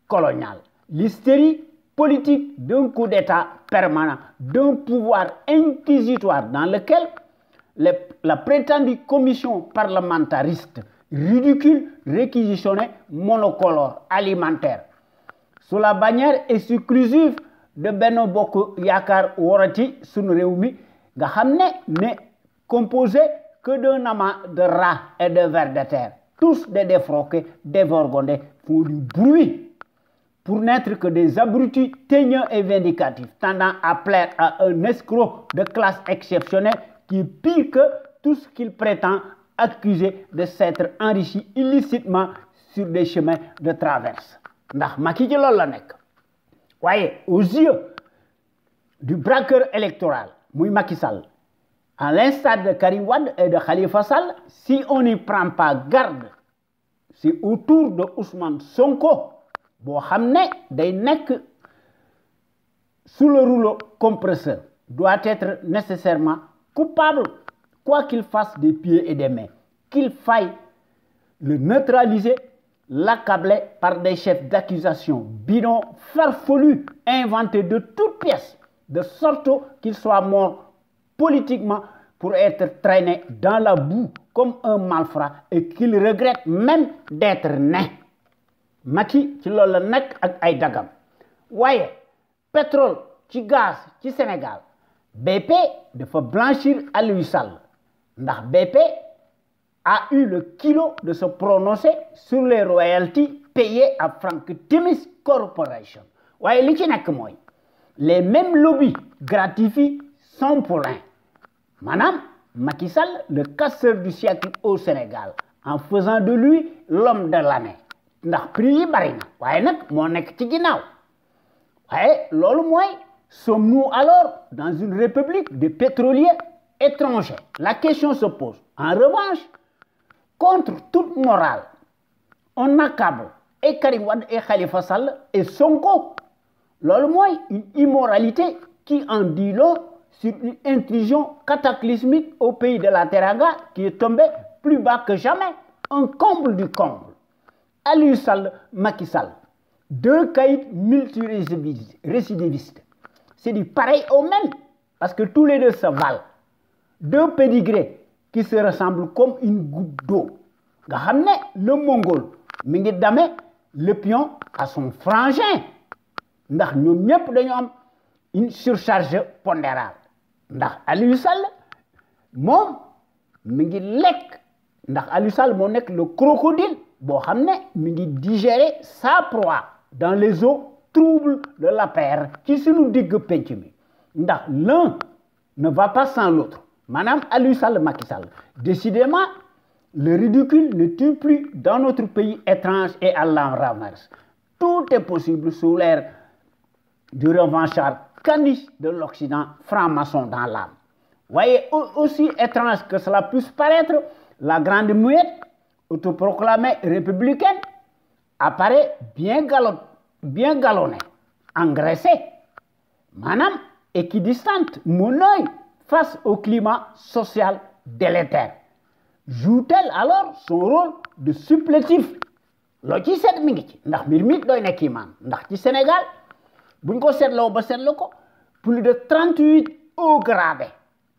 colonial, l'hystérie politique d'un coup d'État permanent, d'un pouvoir inquisitoire dans lequel la prétendue commission parlamentariste ridicule, réquisitionnée, monocolore, alimentaire, sous la bannière exclusive de Benno Bokk Yaakaar Worati sunu réew mi nga xam ne composé que d'un amas de rats et de vers de terre, tous des défroqués, dévergondés, font du bruit pour n'être que des abrutis teigneux et vindicatifs, tendant à plaire à un escroc de classe exceptionnelle qui est pire que tout ce qu'il prétend accuser de s'être enrichi illicitement sur des chemins de traverse. Ndax Macky ci loolu la nekk waaye aux yeux du braqueur électoral muy Macky Sall, à l'instar de Karim Wade et de Khalifa Sall, si on n'y prend pas garde, c'est autour de Ousmane Sonko boo xam ne day nekk sous le rouleau compresseur, doit être nécessairement coupable, quoi qu'il fasse des pieds et des mains, qu'il faille le neutraliser, l'accabler par des chefs d'accusation bidons, farfelus, inventés de toutes pièces, de sorte qu'il soit mort politiquement pour être traîné dans la boue comme un malfrat et qu'il regrette même d'être né. Macky ci loolu la nekk ak ay dagam waaye pétrole ci gaz ci Sénégal BP dafa blanchir Aliou Sall ndax BP a eu le kilo de se prononcer sur les royalties payées à Frank Timis Corporation waaye li ci nekk mooy les mêmes lobbies gratifient son poulain. Madame Macky Sall, le casseur du siècle au Sénégal, en faisant de lui l'homme de l'année. Ndax prix yi bari na waaye nag moo nekk ci ginnaaw waaye loolu mooy sommes-nous alors dans une république de pétroliers étrangers? La question se pose. En revanche, contre toute morale, on accable et Karim Wade et Khalifa Sall et Sonko. Loolu mooy une immoralité qui en dit long sur une intrusion cataclysmique au pays de la Teranga qui est tombé plus bas que jamais, un comble du comble. Aliou Sall, Macky Sall, deux caïds multirécidivistes. C'est du pareil au même, parce que tous les deux se valent. Deux pédigrés qui se ressemblent comme une goutte d'eau. Nga xam ne le Mongol mi ngi dame le pion à son frangin. Ndax ñoom ñëpp dañoo am une surcharge pondérale. Ndax Aliou Sall moom mi ngi lekk ndax Aliou Sall moo nekk le crocodile boo xam ne mi ngi digérer sa proie dans les eaux troubles de l'APR ci sunu digg penc mi ndax l'un ne va pas sans l'autre. Madame Aliou Sall, Macky Sall, décidément le ridicule ne tue plus dans notre pays étrange et à l'enrameuse. Tout est possible sous l'ère du revanchard caniche de l'Occident franc-maçon dans l'âme. Voyez, aussi étrange que cela puisse paraître, la grande muette, autoproclamée républicaine, apparaît bien galonnée, engraissée, madame équidistante, mon œil face au climat social délétère. Joue-t-elle alors son rôle de supplétif? Loo ci seet mi ngi ci ndax mbir mi doy na kiimaan ndax ci Sénégal buñ ko seetloo ba seetlu ko plus de 38 hauts gradés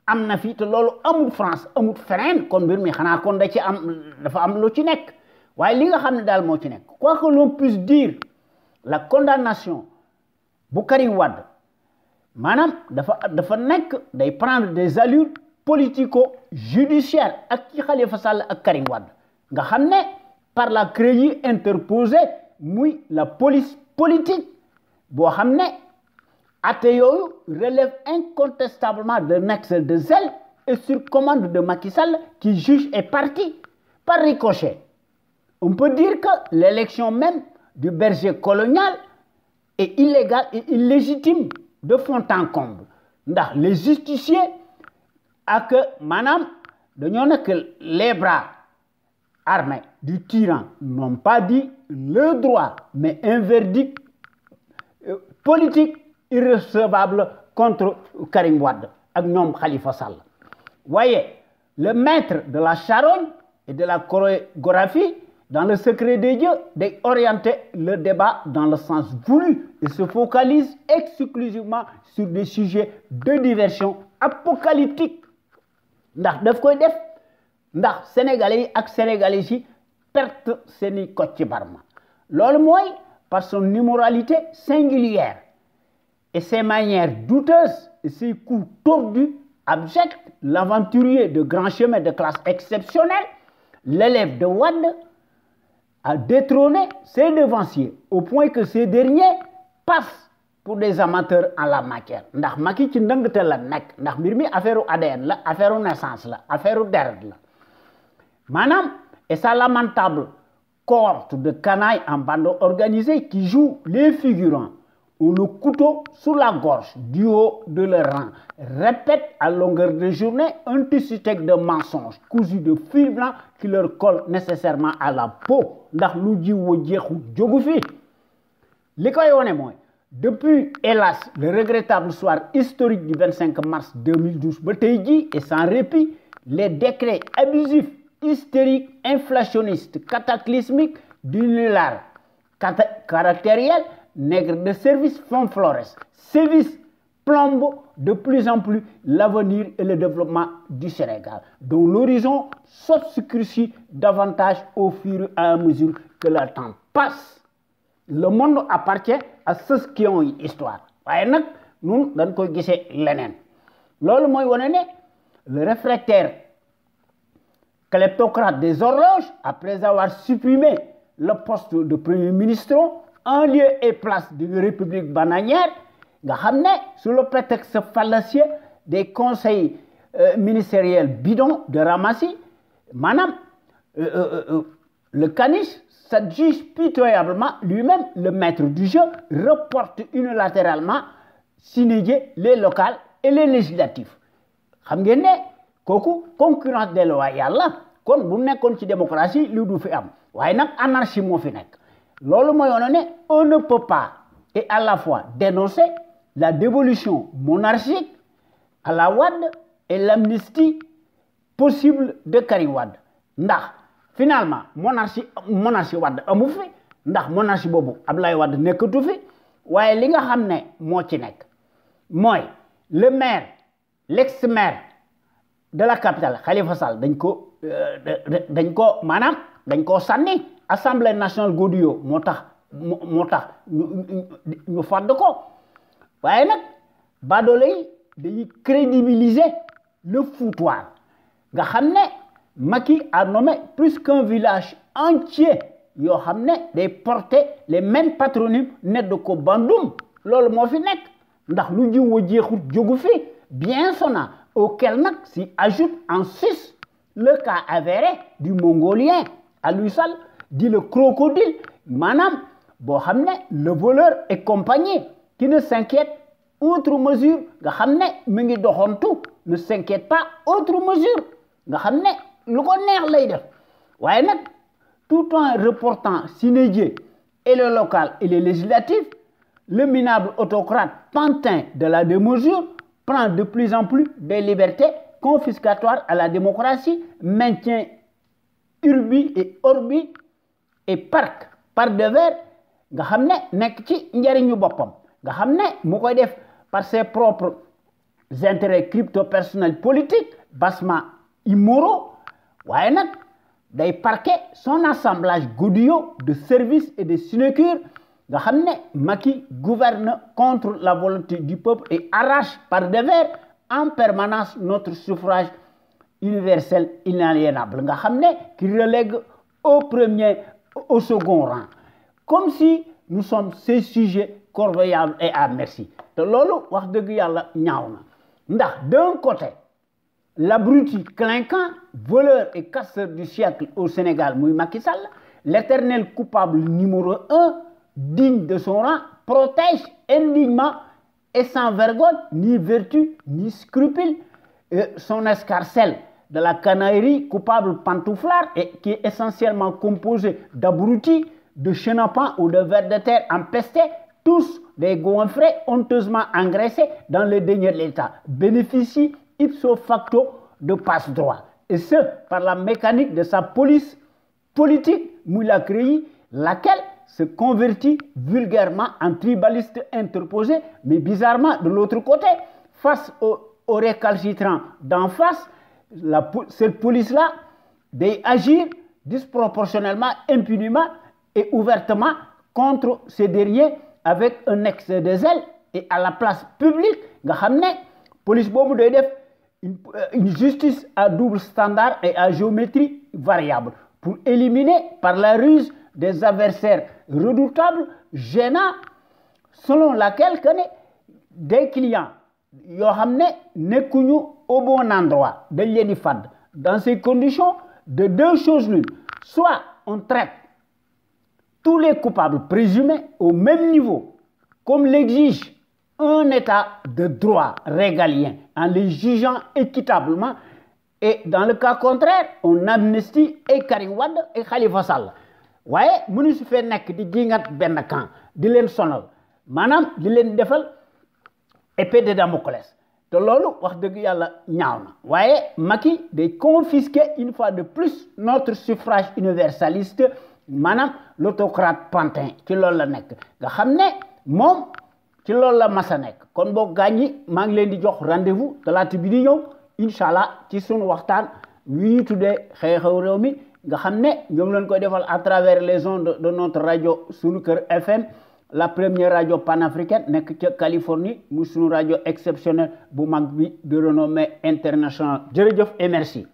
am na fi te loolu amul France amul feneen kon mbir mi xanaa kon da ci am dafa am lu ci nekk waaye li nga xam ne daal moo ci nekk quoi que l'on puisse dire la condamnation bu Karim Wade maanaam dafa nekk day prendre des allures politico-judiciaires ak ci Khalifa Sall ak Karim Wade nga xam ne par la CREI interposée muy la police politique boo xam ne atte yooyu relève incontestablement d'un excès de zèle et sur commande de Macky Sall qui juge et partie par ricochet. On peut dire que l'élection même du berger colonial est illégale et illégitime de fond en comble ndax les justiciers ak maanaam dañoo nekk les bras armés du tyran n'ont pas dit le droit mais un verdict politique irrecevable contre Karim Wade ak ñoom Khalifa Sall. Voyez, le maître de la charogne et de la chorégraphie dans le secret des dieux d'orienter le débat dans le sens voulu et se focalise exclusivement sur des sujets de diversion apocalyptique ndax daf koy def ndax sénégalais yi ak sénégalais yi perte seeni Kocc Barma loolu mooy par son immoralité singulière et ses manières douteuses et ses coups tordus abjects, l'aventurier de grand chemin de classe exceptionnelle, l'élève de Wade, a détrôné ses devanciers au point que ces derniers passent pour des amateurs en la matière ndax Macky ci ndëngte la nekk ndax mbir mi affaire ADN la affaire naissance la affaire deret la maanaam et sa lamentable cohorte de canailles en bande organisée qui jouent les figurants ont le couteau sous la gorge du haut de leur rang, répètent à longueur de journée un tissu-texte de mensonges cousus de fil blanc qui leur colle nécessairement à la peau ndax lu jiw jeexu jógu fi li koy wone mooy depuis hélas le regrettable soir historique du 25 mars 2012 ba tey jii et sans répit les décrets abusifs hystériques inflationnistes cataclysmiques d'unilare caractériel nègre de service font florès sévice plombe de plus en plus l'avenir et le développement du Sénégal dont l'horizon s'obscurcit davantage au fur et à mesure que le temps passe. Le monde appartient à ceux qui ont une histoire waaye nag ñun dañ koy gisee leneen loolu mooy wane ne le réfractaire kleptocrate des horloges après avoir supprimé le poste de premier ministre en lieu et place d'une république bananière nga xam ne sous le prétexte fallacieux des conseils ministériels bidons de ramassis maanaam le caniche s'adjuge pitoyablement lui-même le maître du jeu reporte unilatéralement sine die les locales et les législatives xam ngeen ne kooku concurrence déloyale la kon bu nekkoon ci démocratie li du fi am waaye nag anarchie moo fi nekk loolu mooy wane ne on ne peut pas et à la fois dénoncer la dévolution monarchique à la Wade et l'amnistie possible de Karim Wade ndax finalement monarchie Wade amu fi ndax monarchie boobu Abdoulaye Wade nekkatu fi waaye li nga xam ne moo ci nekk mooy le maire l'ex-maire de la capitale Khalifa Sall dañ ko sànni Assemblée nationale Godio moo tax ñu fàdd ko waaye nag baadoolo yi dañuy crédibiliser le foutoir nga xam ne Macky a nommé plus qu'un village entier yoo xam ne day porter les mêmes patronymes nedd ko bandum loolu moo fi nekk ndax lu jiw wa jeexut jógu fi bien sonnant auquel nag s'y ajoute en sus le cas avéré du Mongolien Aliou Sall dit le crocodile maanaam boo xam ne le voleur et compagnie qui ne s'inquiète autre mesure nga xam ne mi ngi doxantu ne s'inquiète pas autre mesure nga xam ne lu ko neex lay def waaye nag tout en reportant sine die et le local et les législatives, le minable autocrate pantin de la démesure prend de plus en plus des libertés confiscatoires à la démocratie, maintient urbi et orbi et parc par devers nga xam ne nekk ci njariñu boppam nga xam ne mu koy def par ses propres intérêts crypto-personnels politiques bassement immoraux waaye nag day parquer son assemblage godillot de services et de sinécures nga xam ne Macky gouverne contre la volonté du peuple et arrache par devers en permanence notre suffrage universel inaliénable nga xam ne qui relègue au second rang comme si nous sommes ces sujets corvéables et à merci te loolu wax dëgg yàlla ñaaw na ndax d'un côté l'abruti clinquant voleur et casseur du siècle au Sénégal muy Macky Sall l'éternel coupable numéro 1 digne de son rang protège indignement et sans vergogne ni vertu ni scrupule son escarcelle de la canaillerie coupable pantouflard et qui est essentiellement composé d'abrutis, de chenapans ou de vers de terre empestés, tous des goinfrés honteusement engraissés dans le denier de l'État, bénéficient ipso facto de passe-droit. Et ce, par la mécanique de sa police politique, Moula Créi, laquelle se convertit vulgairement en tribaliste interposé, mais bizarrement de l'autre côté, face aux récalcitrants d'en face, cette police-là d'agir disproportionnellement, impunément et ouvertement contre ces derniers avec un excès de zèle et à la place publique nga xam ne police boobu day def une justice à double standard et à géométrie variable pour éliminer par la ruse des adversaires redoutables, gênants, selon laquelle que des clients yoo xam ne nekkuñu au bon endroit dañ leen di fàdd dans ces conditions de deux choses l'une soit on traite tous les coupables présumés au même niveau comme l'exige un état de droit régalien en les jugeant équitablement et dans le cas contraire on amnistie et Karim Wade et Khalifa Sall waaye mënu su fee nekk di jingat benn camp di leen sonal maanaam di leen defal épée de Damoclès te loolu wax dëgg yàlla ñaaw na waaye Macky day confisquer une fois de plus notre suffrage universaliste maanaam l'autocrate pantin ci loolu la nekk nga xam ne moom ci loolu la masa nekk kon boo gaañi maa ngi leen di jox rendez-vous talaata bi di ñëw incha allah ci sunu waxtaan wi ñu tuddee xew-xew réew mi nga xam ne ñoom leen koy defal à travers les ondes de notre radio Sunu Kër FM la première radio panafricaine nekk ca Californie mu sunu radio exceptionnelle bu mag bi de renommée internationale jërëjëf et merci